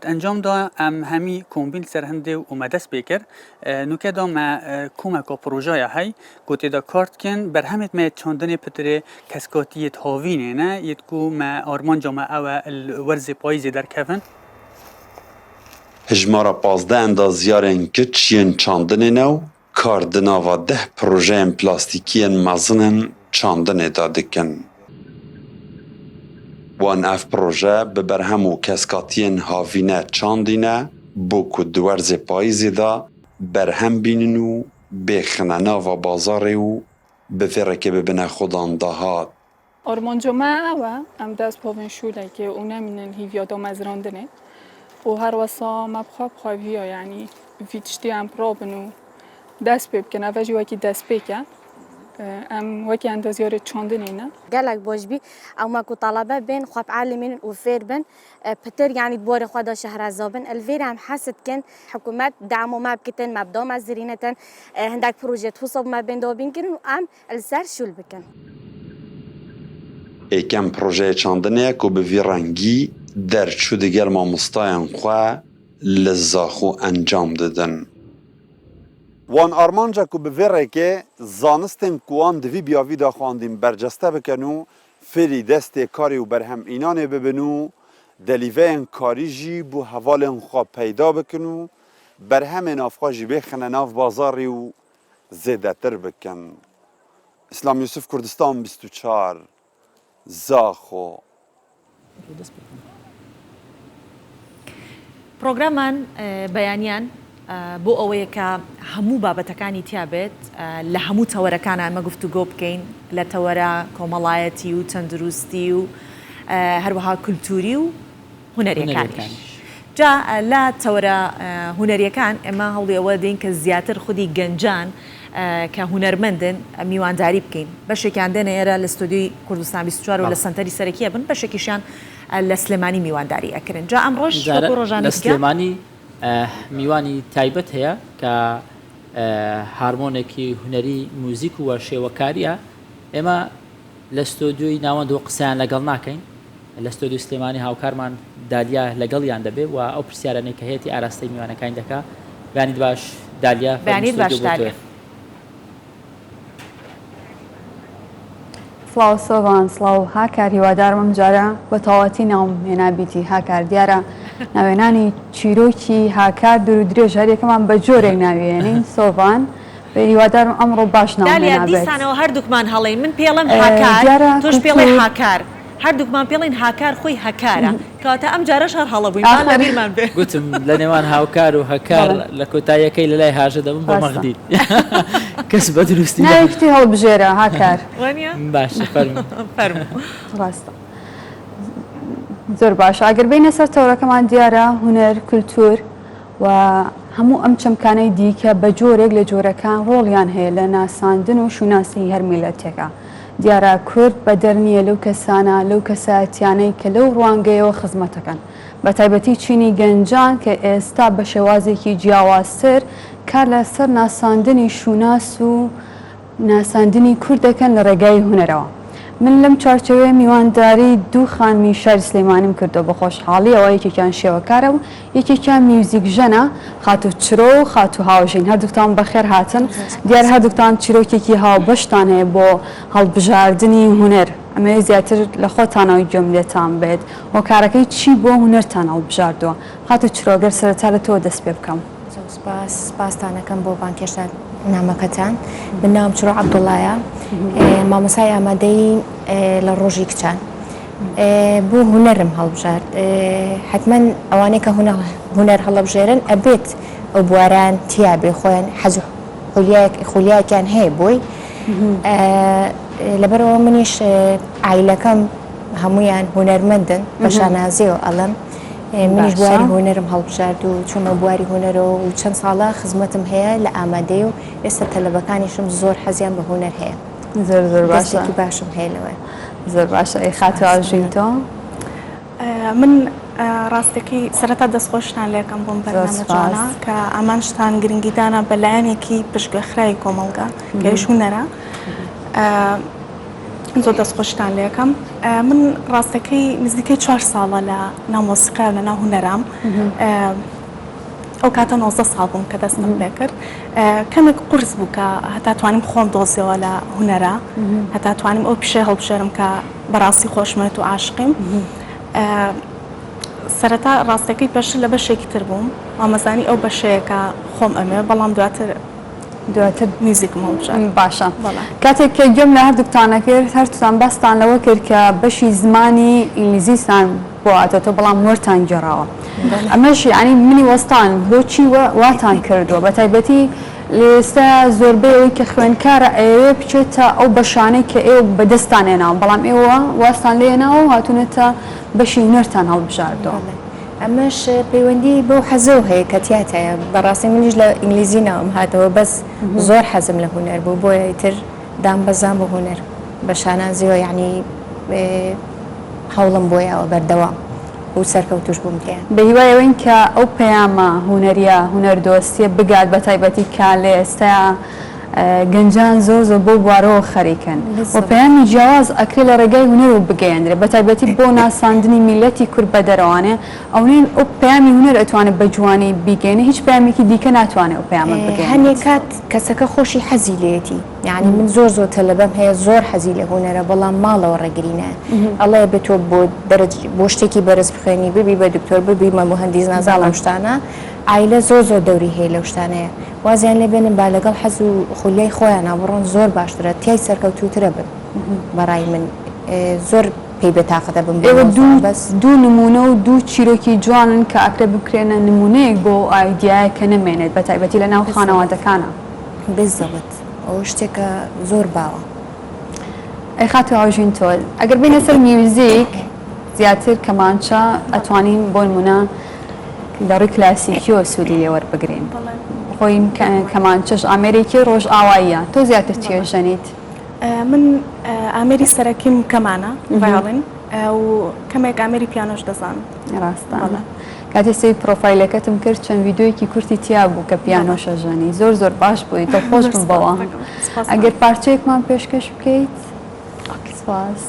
Di encam de em hemî kombîn li ser hindê û me dest pê kir. Nûke de me komeka projaya hey ku tê de kar dikin, berhemê me yê çandinê pitirê keskatiyê di havînê ne yê ku me armanca me ew e li werzê payîzê derkevin. Hejmara 15 endazyarên kiç yên çandinê ne û kar di nava deh projeyên plastîkî yên mezin ên çandinê de dikin. Wan ev proje bi berhem û keskatiyên havîne çandîne bo ku di werzê payîzê de berhem bînin û bêxine nava bazarê û bi vê rekê bibine xwedan dahat. Armanca me ew e em dest bavên şûlekê û nemînin hîviya damezrandinê û her wesa me bi xwe bi xwe viya yanî vî tiştî em rabin û dest pê bikin ev e jî wekî destpêk e. Em wekî endazyarê çandinê ne. Gelek baş bî ew me ku telebe bên xwe bielîmînin û fêr bin pitir yanî di warê xwe de şehreza bin. Li vêrê em hes dikin hikûmet dema me bikitin me bi damezrînitin hindek proje wisa bi me bên dabînkirin û em li ser şûl bikin. Yekem projeyê çandinê ye ku bi vî rengî derçû digel mamostayên xwe li Zaxo encam didin. Wan armanca ku bi vê rêkê zanistên ku wan di vî biyavî de xwendîn berceste bikin û fêrî destê karê û berhemînanê bibin û delîveyên karî jî bo hevalên xwe peyda bikin û berhemê nav xwe jî bêxine nav bazarê û zêdetir bikin. Îslam Yûsif Kurdistan 24, Zaxo. پرۆگرامان بەیانیان بۆ ئەوەیە کە هەموو بابەتەکانی تیا بێت لە هەموو تەوەرەکانە ئەمە گفتوگۆ بکەین لە تەوەرە کۆمەڵایەتی و تەندروستی و هەروەها کولتوری و هونەریەکانیش. جا لە تەوەرە هونەریەکان ئێمە هەوڵی ئەوە دەین کە زیاتر خودی گەنجان کە هونەرمەندن میوانداری بکەین بەشێکیان دێنە ئێرە لە ستۆدیۆی کوردستان 24 و لە سەنتەری سەرەکیە بن بەشێکیشیان لە سلێمانی میوانداری ئەکرن جا ئەمڕۆش وەکو ڕۆژانی لە سلێمانی میوانی تایبەت هەیە کە هارمۆنێکی هونەری موزیک و شێوەکاریە ئێمە لە ستۆدیۆی ناوەندەوە قسەیان لەگەڵ ناکەین، لە ستۆدیۆی سلێمانی هاوکارمان دالیا لەگەڵیان دەبێ و ئەو پرسیارانەی کە هەیەتی ئاراستەی میوانەکانی دەکا. بەیانیت باش دالیا، فەرموو بەیانیت باش ستۆدیۆ بۆ دالیا. تۆیە. سڵاو سۆڤان سڵاو هاکار هیوادارم ئەم جارە بە تەواوەتی ناوم هێنابیتی هاکار دیارە ناوێنانی چیرۆکی هاکار دوور و درێژ هەریەکەمان بە جۆرێک ناویێنین سۆڤان هیوادارم ئەمڕۆ باش ناوم دالیا هێنابێت. دیسانەوە هەردووکمان هەڵەین من پێڵێم هاکار دیارە تۆش پێڵێی کولتوور. هاکار هەردووکمان پێڵێین هاکار خۆی هەکارە کەواتە ئەم جارەش هەر هەڵە بووین با ئاخر. لەبیرمان بێ. گوتم لە نێوان هاوکار و هەکار بەڵێ. لە کۆتاییەکەی لە لای هاژە دەبم بە ڕاستە. مەغدید کەس بە دروستی نە. ناوێکی تر هەڵبژێرە هاکار. وانیە؟ باشە فەرموو. فەرموو. ڕاستە. زۆر باشە ئەگەر بێینە سەر تەوەرەکەمان دیارە هونەر، کولتوور، و هەموو ئەم چەمکانەی دیکە بە جۆرێک لە جۆرەکان ڕۆڵیان هەیە لە ناساندن و شوناسی هەر میللەتێکا. دیارە کورد بەدەر نییە لەو کەسانە، لەو کەسایەتیانەی کە لەو ڕوانگەیەوە خزمەتەکەن. بە تایبەتی چینی گەنجان کە ئێستا بە شێوازێکی جیاوازتر کار لە سەر ناساندنی شوناس و ناساندنی کورد دەکەن لە ڕێگای هونەرەوە. من لەم چوارچێوەیە میوانداری دوو خانمی شاری سلێمانیم کردووە بە خۆشحاڵییەوە یەکێکیان شێوەکارە و یەکێکیان میوزیکژەنە خاتوو چرۆ و خاتوو هاوژین هەردووکتان بەخێر هاتن دیارە هەردووکتان چیرۆکێکی هاوبەشتان هەیە بۆ هەڵبژاردنی هونەر ئەمەوێ زیاتر لە خۆتانەوە گوێم لێتان بێت هۆکارەکەی چی بووە هونەرتان هەڵبژاردووە خاتوو چرۆ گەر سەرەتا لە تۆوە دەست پێ بکەم. زۆر سپاس سپاستان ئەکەم بۆ بانگهێشتان نامەکەتان من ناوم چرۆ عەبدوڵایە مامۆسای ئامادەیی لە ڕۆژی کچان بۆ هونەرم هەڵبژارد حتمما ئەوانەی کە هونەر هەڵەبژێرن ئەبێت ئەو بواران تیا بێ خۆیان حەز خولیایەکیان هەیە بۆی لەبەرەوە منیش ئایلەکەم هەمویان هونەرمەندن بە شانازیەوە ئەڵم منیش بواری هونەرم هەڵبژارد و چوومە بواری هونەرەوە و چەند ساڵە خزمەتم هەیە لە ئامادەی و ئێستا تەلەبەکانیشم زۆر حەزیان بە هونەر هەیە. زۆر زۆر باشە. دەستێکی باشم هەیە لەوە. زۆر باشە ئەی خاتوو ئاژین تۆ؟ من ڕاستەکەی سەرەتا دەستخۆشتان لێکەم بۆم بەرنامە جوانە کە ئامانجتان گرنگیدانە بە لایەنێکی پشتگوێخراوی کۆمەڵگا کە ئەویش هونەرە. زۆر دەستخۆشتان لێکەم من ڕاستەکەی نزیکەی چوار ساڵە لە ناو مۆسیقا و لە ناو هونەرام ئەو کاتە 19 ساڵ بووم کە دەستم پێکرد کەمێک قورس بوو کە هەتا توانیم خۆم دۆزیەوە لە هونەرە هەتا توانیم ئەو پیشەی هەڵبژێرم کە بەڕاستی خۆشمێت و عاشقیم سەرەتا ڕاستەکەی پێشتر لە بەشێکی تر بووم وامەزانی ئەو بەشەیە کە خۆم ئەمێ بەڵام دواتر دواتر میوزیکم هەڵبژارد. باشە کاتێک کە گوێم لە هەردووکتان ئەکرد هەردووتان باستان لەوە کرد کە بەشی زمانی ئینگلیزیتان بۆ هاتۆتەوە بەڵام وەرتان گێڕاوە ئەمەش یعنی منی وەستان بۆچی واتان کردووە بە تایبەتی لێستا زۆربەی ئەوەی کە خوێندکارە ئەیەوێ بچێتە ئەو بەشانەی کە ئێوە بەدەستان هێناوە بەڵام ئێوە وازتان لێ هێناوە و هاتوونەتە بەشی هونەرتان هەڵبژاردووە. ئەمەش پەیوەندی بەو حەزەوە هەیە کە تیاتایە بەڕاستی منیش لە ئینگلیزی ناوم هاتەوە بەس زۆر حەزم لە هونەر بوو بۆیە ئیتر دام بەزام بۆ هونەر بە شانازیەوە یعنی هەوڵم بۆ یاوە بەردەوام و سەرکەوتوش بووم تێ. بە هیوای ئەوەین کە ئەو پەیامە هونەریە هونەردۆستیە بگات بە تایبەتی کە لە ئێستایا گەنجان زۆر زۆر بەو بوارەوە خەریکن و پەیامی جیاواز ئەکرێ لە ڕێگای هونەرەوە بگەیەندرێ بە تایبەتی بۆ ناساندنی میللەتی کورد بە دەرەوانێ ئەونەی ئەو پەیامی هونەر ئەتوانێ بە جوانی بیگەیەنێ هیچ پەیامێکی دیکە ناتوانێ ئەو پەیامە بگەیەنێت. هەنێ کات کەسەکە خۆشی حەزی لێیەتی یانی من زۆر زۆر تەلەبەم هەیە زۆر حەزی لە هونەرە بەڵام ماڵەوە ڕێگری نایە ئەڵێ ئەبێ تۆ بۆ دەرەج بۆ شتێکی بەرز بخوێنی ببی بە دکتۆر ببی مە موهەندیس نازانم ئەم شتانە عایلە زۆر زۆر دەوری هەیە لەو شتانەیە وازیان لێ بێنن با لەگەڵ حەز و خولیای خۆیانا بڕۆن زۆر باشترە تیای سەرکەوتووترە بن بەڕای من زۆر پێی بێتاقەتە بم بۆ ئێوە مەوزوعە بەس. دوو نموونە و دوو چیرۆکی جوانن کە ئەکرێ بکرێنە نموونەیەک بۆ ئەو ئایدیایە کە نەمێنێت بە تایبەتی لە ناو خانەوادەکانا. بالزبط ئەوە شتێکە زۆر باوە. ئەی خاتوو هاوژین تۆ ئەگەر بێینە سەر میوزیک زیاتر کەمانچە ئەتوانین بۆ نموونە لە ڕووی کلاسیکیەوە سوودی لێ وەربگرین خۆی کەمانچەش ئامێرێکی ڕۆژئاواییە تۆ زیاتر چی ئەژەنیت؟ من ئامێری سەرەکیم کەمانە ڤایۆڵین و کەمێک ئامێری پیانۆش دەزانم. ڕاستە کاتێ سەیری پرۆفایلەکەتم کرد چەند ڤیدیۆیەکی کورتی تیا بوو کە پیانۆش ئەژەنی زۆر زۆر باش بووی دڵخۆش بووم بەوە ئەگەر پارچەیەکمان پێشکەش بکەیت سپاس.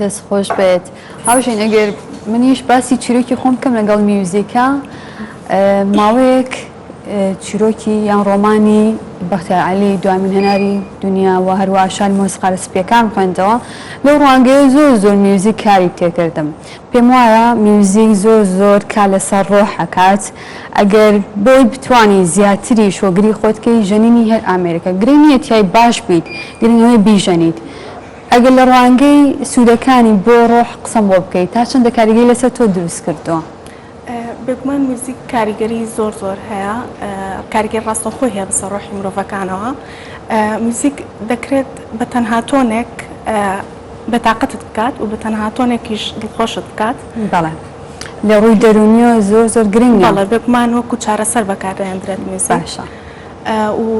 دەست خۆش بێت هاوژین ئەگەر منیش باسی چیرۆکی خۆم بکەم لەگەڵ میوزیکا ماوەیەک چیرۆکی یان ڕۆمانی بەختیار عەلی دوامین هەناری دنیا و هەروەها شاری مۆسیقارە سپییەکان خوێندەوە لەو ڕوانگەیە زۆر زۆر میوزیک کاری تێکردم پێم وایە میوزیک زۆر زۆر کار لەسەر ڕۆح ئەکات ئەگەر بۆی بتوانی زیاتریش هۆگری خۆت کەی ژەنینی هەر ئامێرێکە گرنگ نییە تیای باش بیت گرنگ ئەوەیە بیژەنیت ئەگەر لە ڕوانگەی سوودەکانی بۆ ڕۆح قسەم بۆ بکەیت تا چەندە کاریگەری لەسەر تۆ دروست کردووە؟ بێگومان میوزیک کاریگەری زۆر زۆر هەیە کاریگەری ڕاستەوخۆی هەیە بەسەر ڕۆحی مرۆڤەکانەوە میوزیک دەکرێت بە تەنها تۆنێک بەتاقەتت بکات و بە تەنها تۆنێکیش دڵخۆشت بکات. بەڵێ. لە ڕووی دەروونیەوە زۆر زۆر گرنگە. بەڵێ بێگومان وەکو چارەسەر بەکاردەهێندرێت میوزیک. باشە. و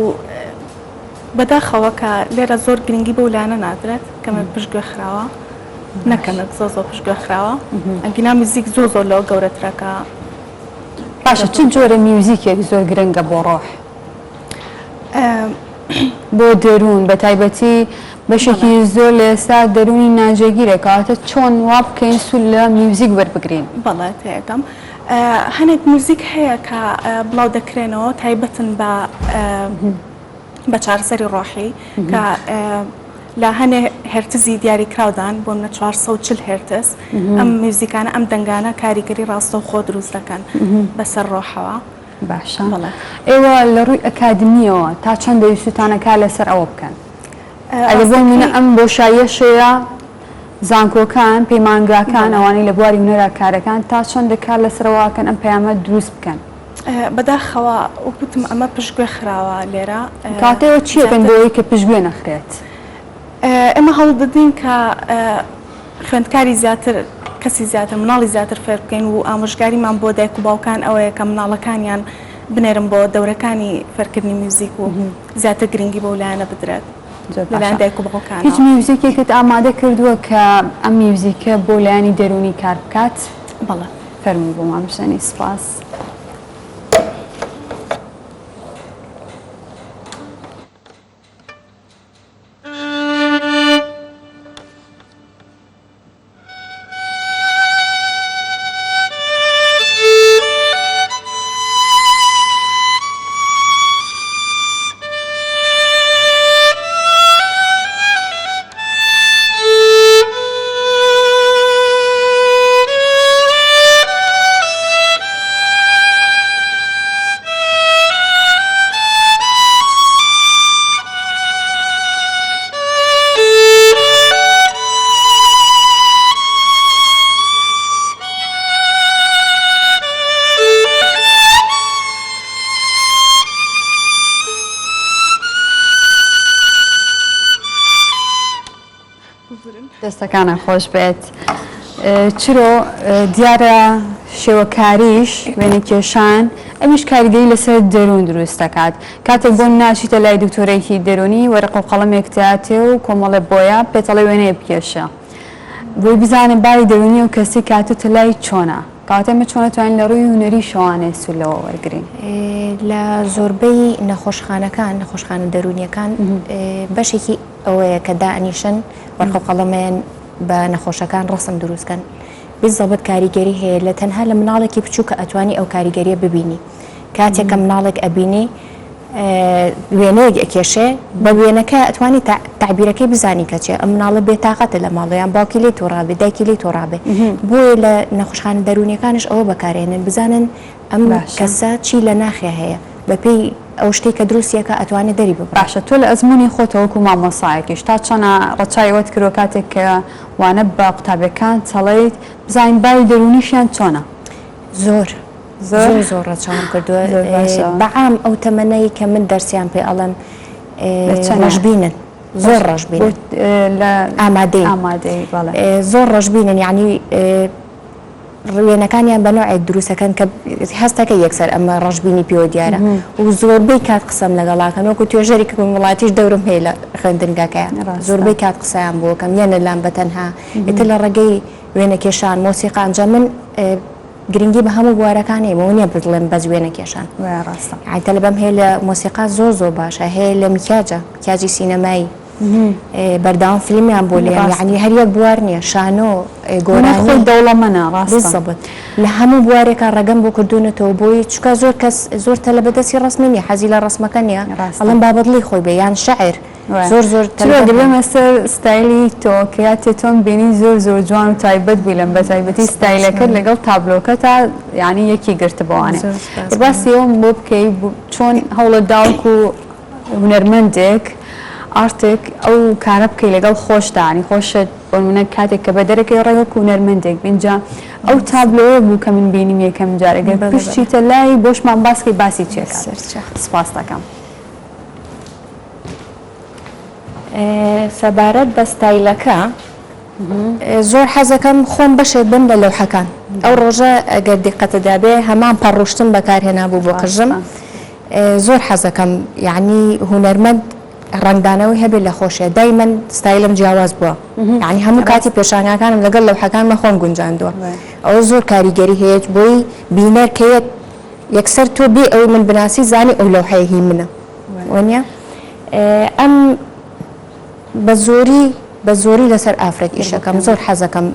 بەداخەوە کە لێرە زۆر گرنگی بەو لایەنە نادرێت، کەمێک پشتگوێ خراوە، نەک کەمێک زۆر زۆر پشتگوێ خراوە، ئەگینا میوزیک زۆر زۆر لەوە گەورەترە کە. باشە چ جۆرە میوزیکێک زۆر گرنگە بۆ ڕۆح؟ بۆ دەروون بە تایبەتی بەشێکی زۆر لە ئێستا دەروونی ناجێگیرە کەواتە چۆن وا بکەین سوود لە میوزیک وەربگرین؟ بەڵێ تێئەگەم. هەنێک میوزیک هەیە کە بڵاو دەکرێنەوە تایبەتن بە بە چارەسەری ڕۆحی کە لە هەنێ هێرتزی دیاریکراودان بۆ منە 440 هێرتز ئەم میوزیکانە ئەم دەنگانە کاریگەری ڕاستەوخۆ دروست دەکەن بەسەر ڕۆحەوە. باشە ئێوە لە ڕووی ئەکادمیەوە تا چەند دەویستوتانە کار لەسەر ئەوە بکەن؟ ئەگەر بۆ نمونە ئەم بۆشاییەش هەیە زانکۆکان، پەیمانگاکان ئەوانەی لە بواری هونەرا کارەکان تا چەندە کار لەسەر ئەوە ئەکەن ئەم پەیامە دروست بکەن؟ بەداخەوە وەک وتم ئەمە پشتگوێ خراوە لێرە. کەواتە ئێوە چی ئەکەن بۆ ئەوەی کە پشتگوێ نەخرێت؟ ئێمە هەوڵدەدەین کە خوێندکاری زیاتر، کەسی زیاتر، مناڵی زیاتر فێر بکەین و ئامۆژگاریمان بۆ دایک و باوکان ئەوەیە کە مناڵەکانیان بنێرن بۆ دەورەکانی فێرکردنی میوزیک و زیاتر گرنگی بەو لایەنە بدرێت لەلایەن دایک و باوکانەوە. هیچ میوزیکێکت ئامادە کردووە کە ئەم میوزیکە بۆ لایەنی دەروونی کار بکات؟ بەڵێ. فەرموو بۆمان بژەنی سوپاس. دەستەکانت خۆش بێت چرۆ دیارە شێوەکاریش وێنەکێشان ئەمیش کاریگەری لەسەر دەروون دروست دەکات کاتێک بۆ ناچیتە لای دکتۆرێکی دەروونی وەرەقە و قەڵەمێک تیاتێ و کۆمەڵێ بۆیە پێتەڵێ وێنەیە بکێشە بۆی بزانێ باری دەروونی ئەو کەسی کاتوتە لای چۆنە کەواتە ئێمە چۆن ئەتوانین لە ڕووی هونەریشەوانێ سوود لەوە وەرگرین؟ لە زۆربەی نەخۆشخانەکان نەخۆشخانە دەروونیەکان بەشێکی ئەوەیە کە دائەنیشن وەرقە و قەڵەمەیان بە نەخۆشەکان ڕەسم دروست کەن بالضبط کاریگەری هەیە لە تەنها لە مناڵێکی بچووکە ئەتوانی ئەو کاریگەریە ببینی کاتێک کە مناڵێک ئەبینی وێنەیەک ئەکێشێ بە وێنەکە ئەتوانی تەعبیرەکەی بزانی کە چیە ئەم مناڵە بێتاقەتە لە ماڵەوە یان باوکی لێی توڕابێ دایکی لێی توڕابێ بۆیە لە نەخۆشخانە دەروونیەکانش ئەوە بەکارێنن بزانن ئەم کەسە چی لە ناخێ هەیە بەپێی ئەو شتەی کە دروستیەکە ئەتوانێ دەری ببڕێ. باشە تۆ لە ئەزموونی خۆتەوە وەکو مامۆستایەکیش تا چەنە ڕەچاوی ئەوەت کردوە کاتێک کە وانە بە قوتابیەکان تەڵێیت بزانین باری دەروونیشیان چۆنە؟ زۆر زۆر زۆر ڕەچاوم کردووە بەعام ئەو تەمەنەی کە من دەرسیان پێ ئەڵێم ڕەشبینن زۆر ڕەشبینن ئامادەی زۆر ڕەشبینن یعنی وێنەکانیان بە نەوعێک دروستەکەن کە هەستەکە یەکسەر ئەمە ڕەشبینی پێوە دیارە و زۆربەی کات قسەم لەگەڵاکەن وەکو توێژەری وڵاتیش دەورم هەیە لە خوێندنگاکەیان زۆربەی کات قسەیان بۆکەم یانە لام بە تەنها ئیتر لە ڕێگەی وێنەکێشان مۆسیقا ئەنجام من گرنگی بە هەموو بوارەکان هەیە بەوە نییە بڵێم بەس وێنەکێشان ڕاستە یانی تەلەبەم هەیە لە مۆسیقا زۆر زۆر باشە هەیە لە میکیاجە میکیاجی سینەمایی بەردەوام فیلمیان بۆ لێم یعنی هەر یەک بوار نییە شانۆ گۆرانی خۆی دەوڵەمەنە ڕاستە بالضبط لە هەموو بوارێکا ڕێگەم بۆ کردوونەتەوە بۆی چونکە زۆر کەس زۆر تەلەبە دەستی ڕەسمی نییە حەزی لە ڕەسمەکە نییە ئەڵێم با بەدڵی خۆی بێ یان شعر زۆر زۆر تەلەبە چرۆ دەبێمە سەر ستایلی تۆ کە یاتێ تۆم بینی زۆر زۆر جوان و تایبەت بووی لەم بەتایبەتی ستایلەکەت لەگەڵ تابلۆکەتا یانی یەکی گرتبۆوانێ باسی ئەوم بۆ بکەی چۆن هەوڵت دا وەکو هونەرمەندێک ئارتێک ئەو کارە بکەی لەگەڵ خۆشتا ینی خۆشت بۆ نمونە کاتێک کە بە دەرەکەی ڕێک وەکو هونەرمەندێک بی ئینجا ئەو تابلۆیە بوو کە من بینیم یەکەم جار ئەگەر پشتیتە لای بۆشمان باس کەی باسی چیەکات سپاست دەکەم. سەبارەت بە ستایلەکە. زۆر حەزەکەم خۆم بەشێک بم لە لەوحەکان. ئەو ڕۆژە ئەگەر دیقەتت دابێ هەمان پەڕوشتم بەکارهێنابوو بۆ قژم. زۆر حەزەکەم یەعنی هونەرمەند ڕەنگدانەوەی هەبێت لە خۆشیا. دایمەن ستایلم جیاواز بووە. یەعنی هەموو کاتی پێشانگاکانم لەگەڵ لەوحەکانمە خۆم گونجاندووە. ئەوە زۆر کاریگەری هەیە بۆی بینەر کە یەت یەکسەر تۆ بێ ئەوەی من بناسی زانی ئەو لەوحەیە هی منە. وەنیە؟ ئەم بە زۆری بە زۆری لەسەر ئافرەت ئیشەکەم زۆر حەزەکەم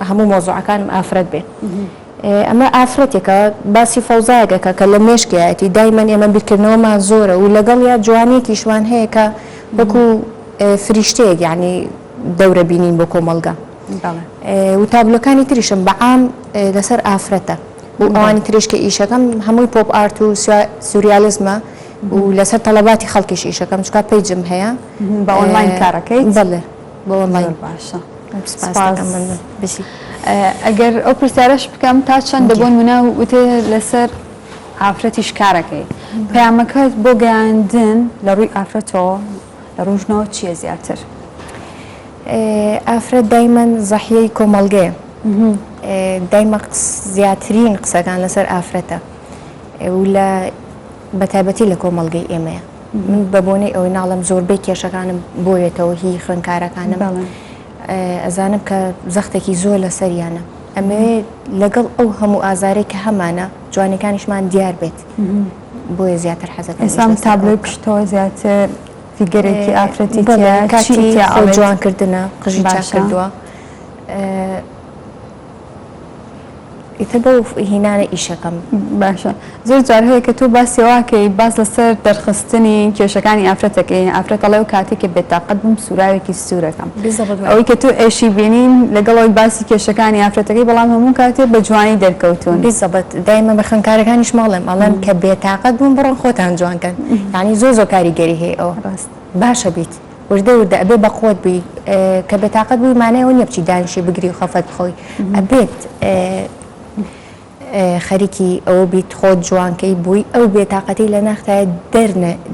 هەموو مۆزوعەکانم ئافرەت بێ ئەمە ئافرەتێکە باسی فەوزایەکەکە کە لە مێشکیایەتی دایمەن ئێمە بیرکردنەوەمان زۆرە و لەگەڵ یا جوانیەکیشمان هەیە کە وەکو فریشتەیەک یعنی دەورە بینین بۆ کۆمەڵگا و تابلۆکانی تریشم بە عام لەسەر ئافرەتە و ئەوانی تریش کە ئیشەکەم هەمووی pop art و سوریالیزمە و لەسەر تەڵەباتی خەڵکیش ئیشەکەم چکا page م هەیە. بە ئۆنلاین کارەکەیت؟ بەڵێ بە ئۆنلاین. زۆر باشە سپاس. ئەگەر ئەو پرسیارەش بکەم تا چەندە بۆ نمونە وتێ لەسەر ئافرەتیش کارەکەی پەیامەکەت بۆ گەیاندن لە ڕووی ئافرەتەوە لە ڕوو ژنەوە چییە زیاتر؟ ئافرەت دایمەن زەحیەی کۆمەڵگەیە دایمە زیاترین قسەکان لەسەر ئافرەتە و لە بەتایبەتی لە کۆمەڵگەی ئێمەیە من بە بۆنەی ئەوەی ناڵێم زۆربەی کێشەکانم بۆیەتەوە هی خوێندکارەکانم ئەزانم کە زەختێکی زۆر لەسەریانە ئەمەوێ لەگەڵ ئەو هەموو ئازارەی کە هەمانە جوانەکانیشمان دیار بێت بۆیە زیاتر حەزەکەم ئێستا تابلۆی پشتەوە زیاتر فیگەرێکی ئافرەتی کاتی خۆ جوانکردنە قژی چاک کردووە ئیتر بەو هینانە ئیشەکەم. باشە زۆر جار هەیە کە تۆ باسی واکەی باس لەسەر دەرخستنی کێشەکانی ئافرەتەکەی ئافرەت ئەڵێ ئەو کاتێک کە بێتاقەت بووم سوراوێکی سوورەکەم ئەوەی کە تۆ ئێشی بینین لەگەڵ ئەوەی باسی کێشەکانی ئافرەتەکەی بەڵام هەموو کاتێ بە جوانی دەرکەوتوون. بیزەبت دایمە بە خوێندکارەکانیشم ئەڵێم ئەڵێم کە بێتاقەت بوون بڕۆن خۆتان جوان کەن یانی زۆر زۆر کاریگەری هەیە ئەوە باشە بیت وردە وردە ئەبێ بەقوەت بی کە بێتاقەت بووی مانای ئەوە نیە بچی دانیشی بگری و خەفەت بخۆی ئەبێت خەریکی ئەوە بیت خۆت جوانکەی بووی ئەو بێتاقەتی لە ناختایە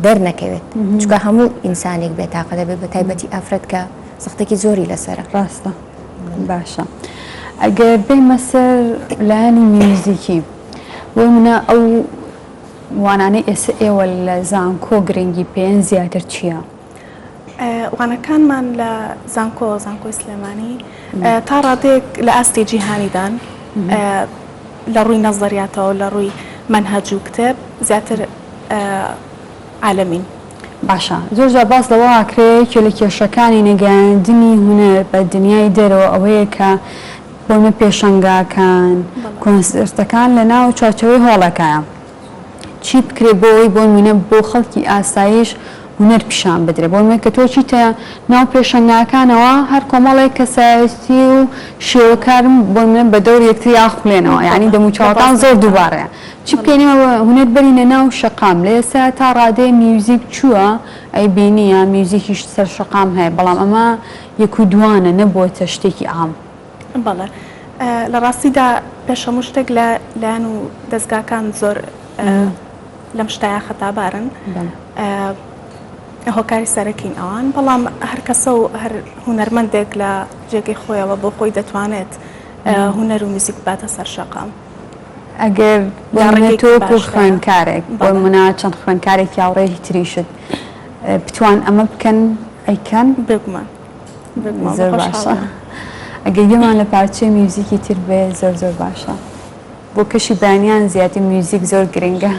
دەرنەکەوێت چونکە هەموو ئینسانێک بێتاقە دەبێت بە تایبەتی ئافرەت کە زەختێکی زۆری لەسەرە. ڕاستە باشە ئەگەر بێمە سەر لایەنی میوزیکی بۆ منە ئەو وانانەی ئێستا ئێوە لە زانکۆ گرنگی پێن زیاتر چییە؟ وانەکانمان لە زانکۆ، زانکۆی سلێمانی، تا ڕادەیەک لە ئاستی جیهانیدان لە ڕووی نەزەریاتەوە لە ڕووی مەنهەج و کتێب زیاتر عالەمین. باشە زۆر جار باس لەوە ئەکرێ یەکێ لە کێشەکانی نەگەیاندنی هونەر بە دنیای دەرەوە ئەوەیە کە بۆ نمونە پێشەنگاکان، کۆنسێرتەکان لە ناو چوارچێوەی هۆڵێکایە. چی بکرێ بۆ ئەوەی بۆ نمونە بۆ خەڵکی ئاسایش هونەر پیشان بدرێ بۆ نمونە کە تۆ چیتە ناو پێشەنگاکانەوە هەر کۆمەڵێک کەسایەتی و شێوەکارن بۆ نمونە بە دەور یەکتری ئاخولێنەوە یانی دەموچاوەکان زۆر دووبارەیە چی بکەین ئێمە هونەر بەرینە ناو شەقام لە ئێستا تا ڕادەیە میوزیک چووە ئەی بینی یا میوزیکیش سەر شەقام هەیە بەڵام ئەمە یەک و دوانە نەبووەتە شتێکی عام. بەڵێ لە ڕاستیدا پێش هەموو شتێک لە لایەن و دەزگاکان زۆر لەم شتایە خەتابارن هۆکاری سەرەکین ئەوان بەڵام هەر کەسە و هەر هونەرمەندێک لە جێگەی خۆیەوە بۆ خۆی دەتوانێت هونەر و میوزیک باتە سەر شەقام. ئەگەر بۆ تۆ وەکو خوێندکارێک بۆ نمونە چەند خوێندکارێکی هاوڕێی تریشت بتوان ئەمە بکەن ئەیکەن؟ بێگومان. زۆر باشە ئەگەر گوێمان لە پارچەی میوزیکی تر بێ زۆر زۆر باشە بۆ کەشی بەیانیان زیاتر میوزیک زۆر گرنگە.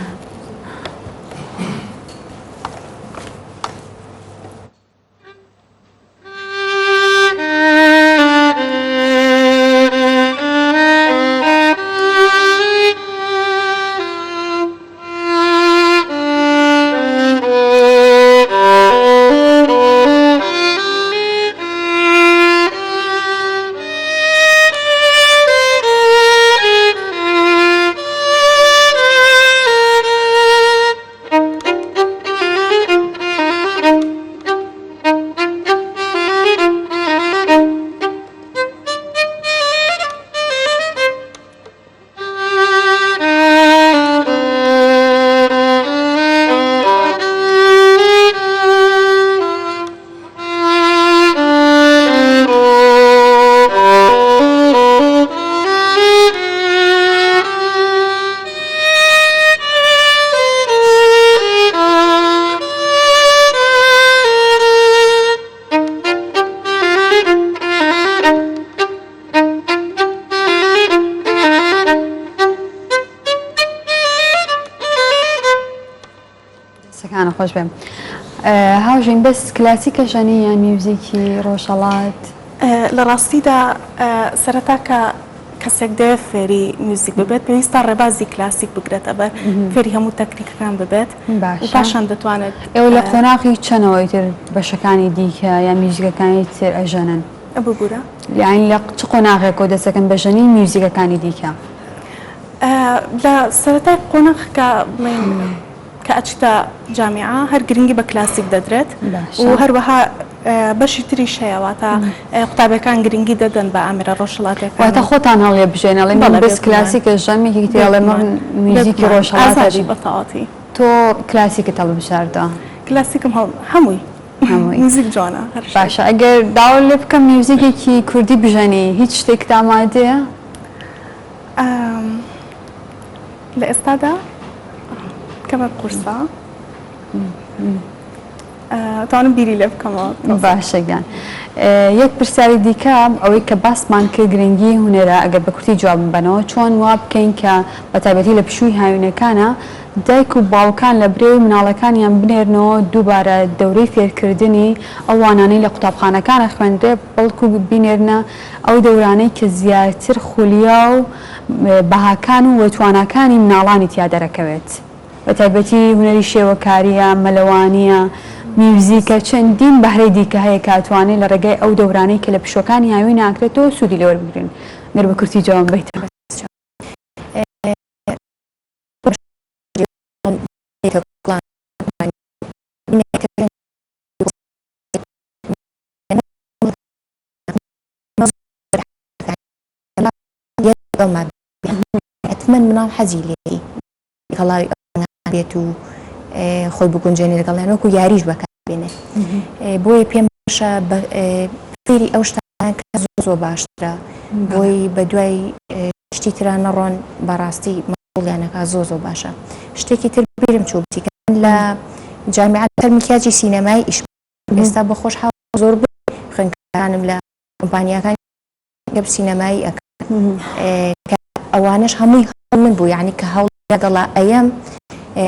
دەستەکانت خۆش بێ. هاوژین بەس کلاسیکە ژەنی یان میوزیکی ڕۆژهەڵات؟ لە ڕاستیدا سەرەتا کە کەسێک دەیەوێت فێری میوزیک ببێت پێویستە ڕێبازی کلاسیک بگرێتە بەر فێری هەموو تەکنیکەکان ببێت و پاشان دەتوانێت. ئێوە لە قۆناغی چەنەوە ئیتر بەشەکانی دیکە یان میوزیکەکانی تر ئەژەنن؟ ببورە؟ یانی لە چ قۆناغێکەوە دەست دەکەن بە ژەنینی میوزیکەکانی دیکە؟ لە سەرەتای قۆناغ کە بڵێین کە ئەچیتە جامیعە هەر گرنگی بە کلاسیک دەدرێت و هەروەها بەشی تریش هەیە واتە قوتابیەکان گرنگی دەدەن بە ئامێرە ڕۆژهەڵاتیەکان. واتە خۆتان هەڵیەبژێن ئەڵێ من بەس کلاسیکە ژەم یەکێکی تر ئەڵێ من میوزیکی ڕۆژهەڵات ئازادی بە تەواوەتی. تۆ کلاسیکت هەڵبژاردوە؟ کلاسیکم هەڵ هەمووی هەمووی میوزیک جوانە هەر شتێک. باشە ئەگەر داوات لێ بکەم میوزیکێکی کوردی بژەنی هیچ شتێکت ئامادەیە؟ لە ئێستادا کەمێک قورسە توانم بیری لێ بکەمەوە. باشە گیان یەک پرسیاری دیکە ئەوەی کە باسمان کرد گرنگی هونەرە ئەگەر بە کورتی جوابم بەنەوە چۆن وا بکەین کە بە تایبەتی لە پشووی هاوینەکانە دایک و باوکان لە برێی مناڵەکانیان بنێرنەوە دووبارە دەورەی فێرکردنی ئەو وانانەی لە قوتابخانەکانە خوێندرێ بەڵکو بینێرنە ئەو دەورانەی کە زیاتر خولیا و بەهاکان و تواناکانی مناڵانی تیا دەرەکەوێت بە تایبەتی هونەری شێوەکارییە، مەلەوانییە، میوزیکە، چەندین بەهرەی دیکە هەیە کە ئەتوانێت لە ڕێگای ئەو دەورانەی کە لە پشووەکانی هاوینە ئەکرێتەوە سوودی لێ وەربگرن. گەر بە کورتی جوابم بەیتەوە. حتمما مناڵ حەزی لێی تێکەڵاوی ئەوانە بێت و خۆی بگونجێنێ لەگەڵیان وەکو یاریش بەکاربێنێ بۆیە پێم باشە فێری ئەو شتانە کە زۆر زۆر باشترە بۆی بە دوای شتی ترا نەڕۆن بەڕاستی مەشغوڵیانەکە زۆر زۆر باشە شتێکی تر بیرم چوو بچی لە جامیعە لەسەر میکیاجی سینەمایی ئیش ئێستا بە خۆشحاڵ زۆر خوێندکارانم لە کۆمپانیاکانی گەپ سینەمایی ئەکەن کە ئەوانەش هەمووی هەوڵ من بوو یعنی کە هەوڵ لەگەڵا ئەیەم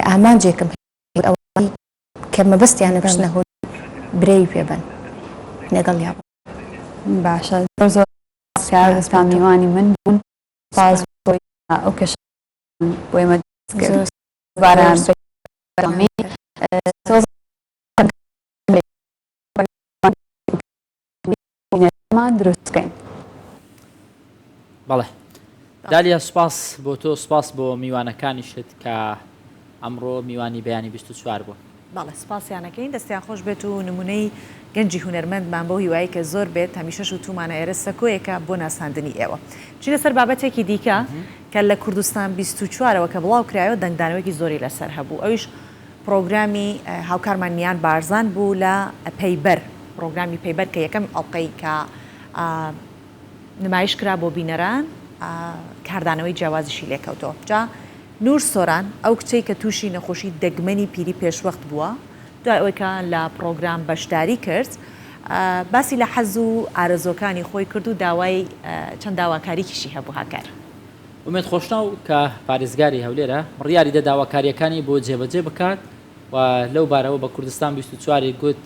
ئامانجێکم ئەوەی کە مەبەستیانە بچنە هۆ برەوی پێ بەن لەگەڵ یا باشە زۆر زۆر سپاس دەستان میوانی من بوون سپاس بۆ ئەو کەش بۆ ئێمە دروست کرد باران زۆر دروست بکەین. بەڵێ دالیا سوپاس بۆ تۆ سوپاس بۆ میوانەکانیشت کە ئەمڕۆ میوانی بەیانی 24 بوون. بەڵێ سوپاسیان ئەکەین دەستیان خۆش بێت و نمونەی گەنجی هونەرمەندمان بەو هیوایەی کە زۆر بێت هەمیشەش وتومانە ئێرە سەکۆیەکە بۆ ناساندنی ئێوە. بچینە سەر بابەتێکی دیکە کە لە کوردستان 24 ەوە کە بڵاو کرایەوە دەنگدانەوەیەکی زۆری لەسەر هەبوو ئەویش پڕۆگرامی هاوکارمان نیان بارزان بوو لە پەیبەر، پڕۆگرامی پەیبەر کە یەکەم ئەڵقەی کە نمایش کرا بۆ بینەران کاردانەوەی جیاوازیشی لێکەوتەوە. جا نور سۆران ئەو کچەی کە تووشی نەخۆشی دەگمەنی پیری پێشوەخت بووە دوای ئەوەی کە لە پڕۆگرام بەشداری کرد باسی لە حەز و ئارەزووەکانی خۆی کرد و داوای چەند داواکاریکیشی هەبوو هاکار. ئومێد خۆشناو کە پارێزگاری هەولێرە، بڕیاریدا داواکارییەکانی بۆ جێبەجێ بکات و لەو بارەوە بە کوردستان 24 ی گوت،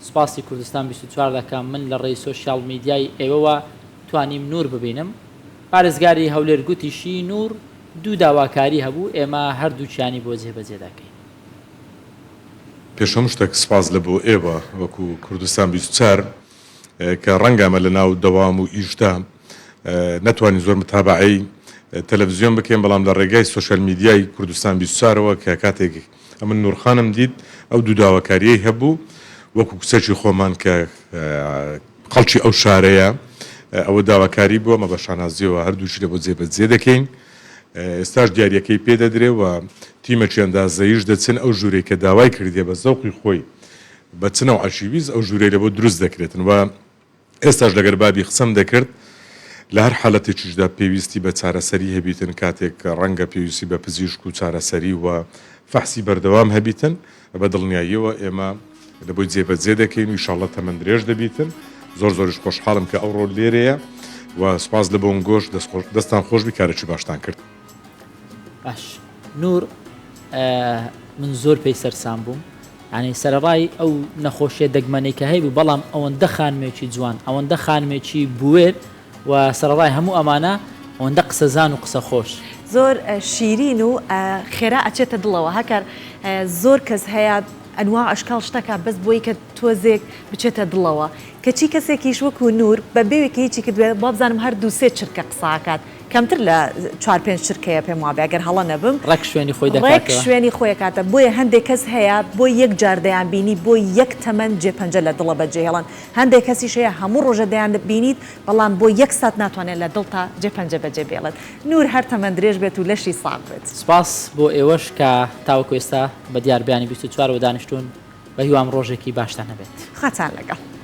سوپاسی کوردستان 24 دەکەم، من لە ڕێی سۆشیاڵ میدیای ئێوەوە توانیم نوور ببینم. پارێزگاری هەولێر گوتیشی، نوور دوو داواکاری هەبوو، ئێمە هەردووکیانی بۆ جێبەجێ دەکەین. پێش هەموو شتێک سوپاس لە بۆ ئێوە وەکو کوردستان 24 کە ڕەنگە ئەمە لە ناو دەوام و ئیشدا نەتوانین زۆر متابەعەی تەلەڤزیۆن بکەین بەڵام لە ڕێگای سۆشیال میدیای کوردستان 24ەوە کە کاتێک ئەمن نورخانم دیت ئەو دوو داواکاریەی هەبوو وەکو کچەکی خۆمان کە خەڵکی ئەو شارەیە ئەوە داواکاری بووە مە بە شانازیەوە هەردووکی لە بۆ جێبەجێ دەکەین ئێستاش دیارەکەی پێ دەدرێ و تیمەکی ئەندازەیش دەچن ئەو ژوورەی کە داوای کردیە بە زەوقی خۆی بە چ نەوعەکی ویست ئەو ژوورەی لە بۆ دروست دەکرێتن و ئێستاش لەگەر بابی قسەم دەکرد لە هەر حالەتێکیشدا پێویستی بە چارەسەری هەبیتن کاتێک ڕەنگە پێویستی بە پزیشک و چارەسەری و فەحسی بەردەوام هەبیتن بە دڵنیاییەوە ئێمە لە بۆی جێبەجێ دەکەین و ئیشاڵڵە تەمەن درێژ دەبیتن زۆر زۆریش خۆشحاڵم کە ئەوڕۆ لێرەیە و سوپاس لە بۆنگۆش دەستان خۆشبی کارێکی باشتان کرد. باش نور من زۆر پێی سەرسام بووم. یانی سەرەڕای ئەو نەخۆشیە دەگمەنەی کە هەیبوو بەڵام ئەوەندە خانمێکی جوان ئەوەندە خانمێکی بوێر و سەرەڕای هەموو ئەمانە ئەوەندە قسەزان و قسە خۆش. زۆر شیرین و خێرا ئەچێتە دڵەوە هەکەر زۆر کەس هەیە ئەنواع ئەشکاڵ شتەکا بەس بۆی کە تۆزێک بچێتە دڵەوە کەچی کەسێکیش وەکو نور بە بێوێ کە هیچی کردبێ وابزانم هەر دوو سێ چرکە قسە ئەکات کەمتر لە چوار پێنج چرکەیە پێم وابێ گەر هەڵە نەبم. ڕێک شوێنی خۆی ڕێک دەکاتەوە. شوێنی خۆی ئەکاتە بۆیە هەندێک کەس هەیە بۆ یەک جار دەیان بینی بۆ یەک تەمەن جێ پەنجە لە دڵە بەجێ هێڵن هەندێک کەسیش هەیە هەموو ڕۆژە دەیان بینیت بەڵام بۆ یەک سات ناتوانێت لە دڵتا جێ پەنجە بەجێ بێڵێت نور هەر تەمەن درێژ بێت و لەشی ساغ بێت. سوپاس بۆ ئێوەش کە تاوەکو ئێستا بە دیار بەیانی 24 وە دانیشتوون بە هیوام ڕۆژێکی باشتان هەبێت. خواتان لەگەڵ.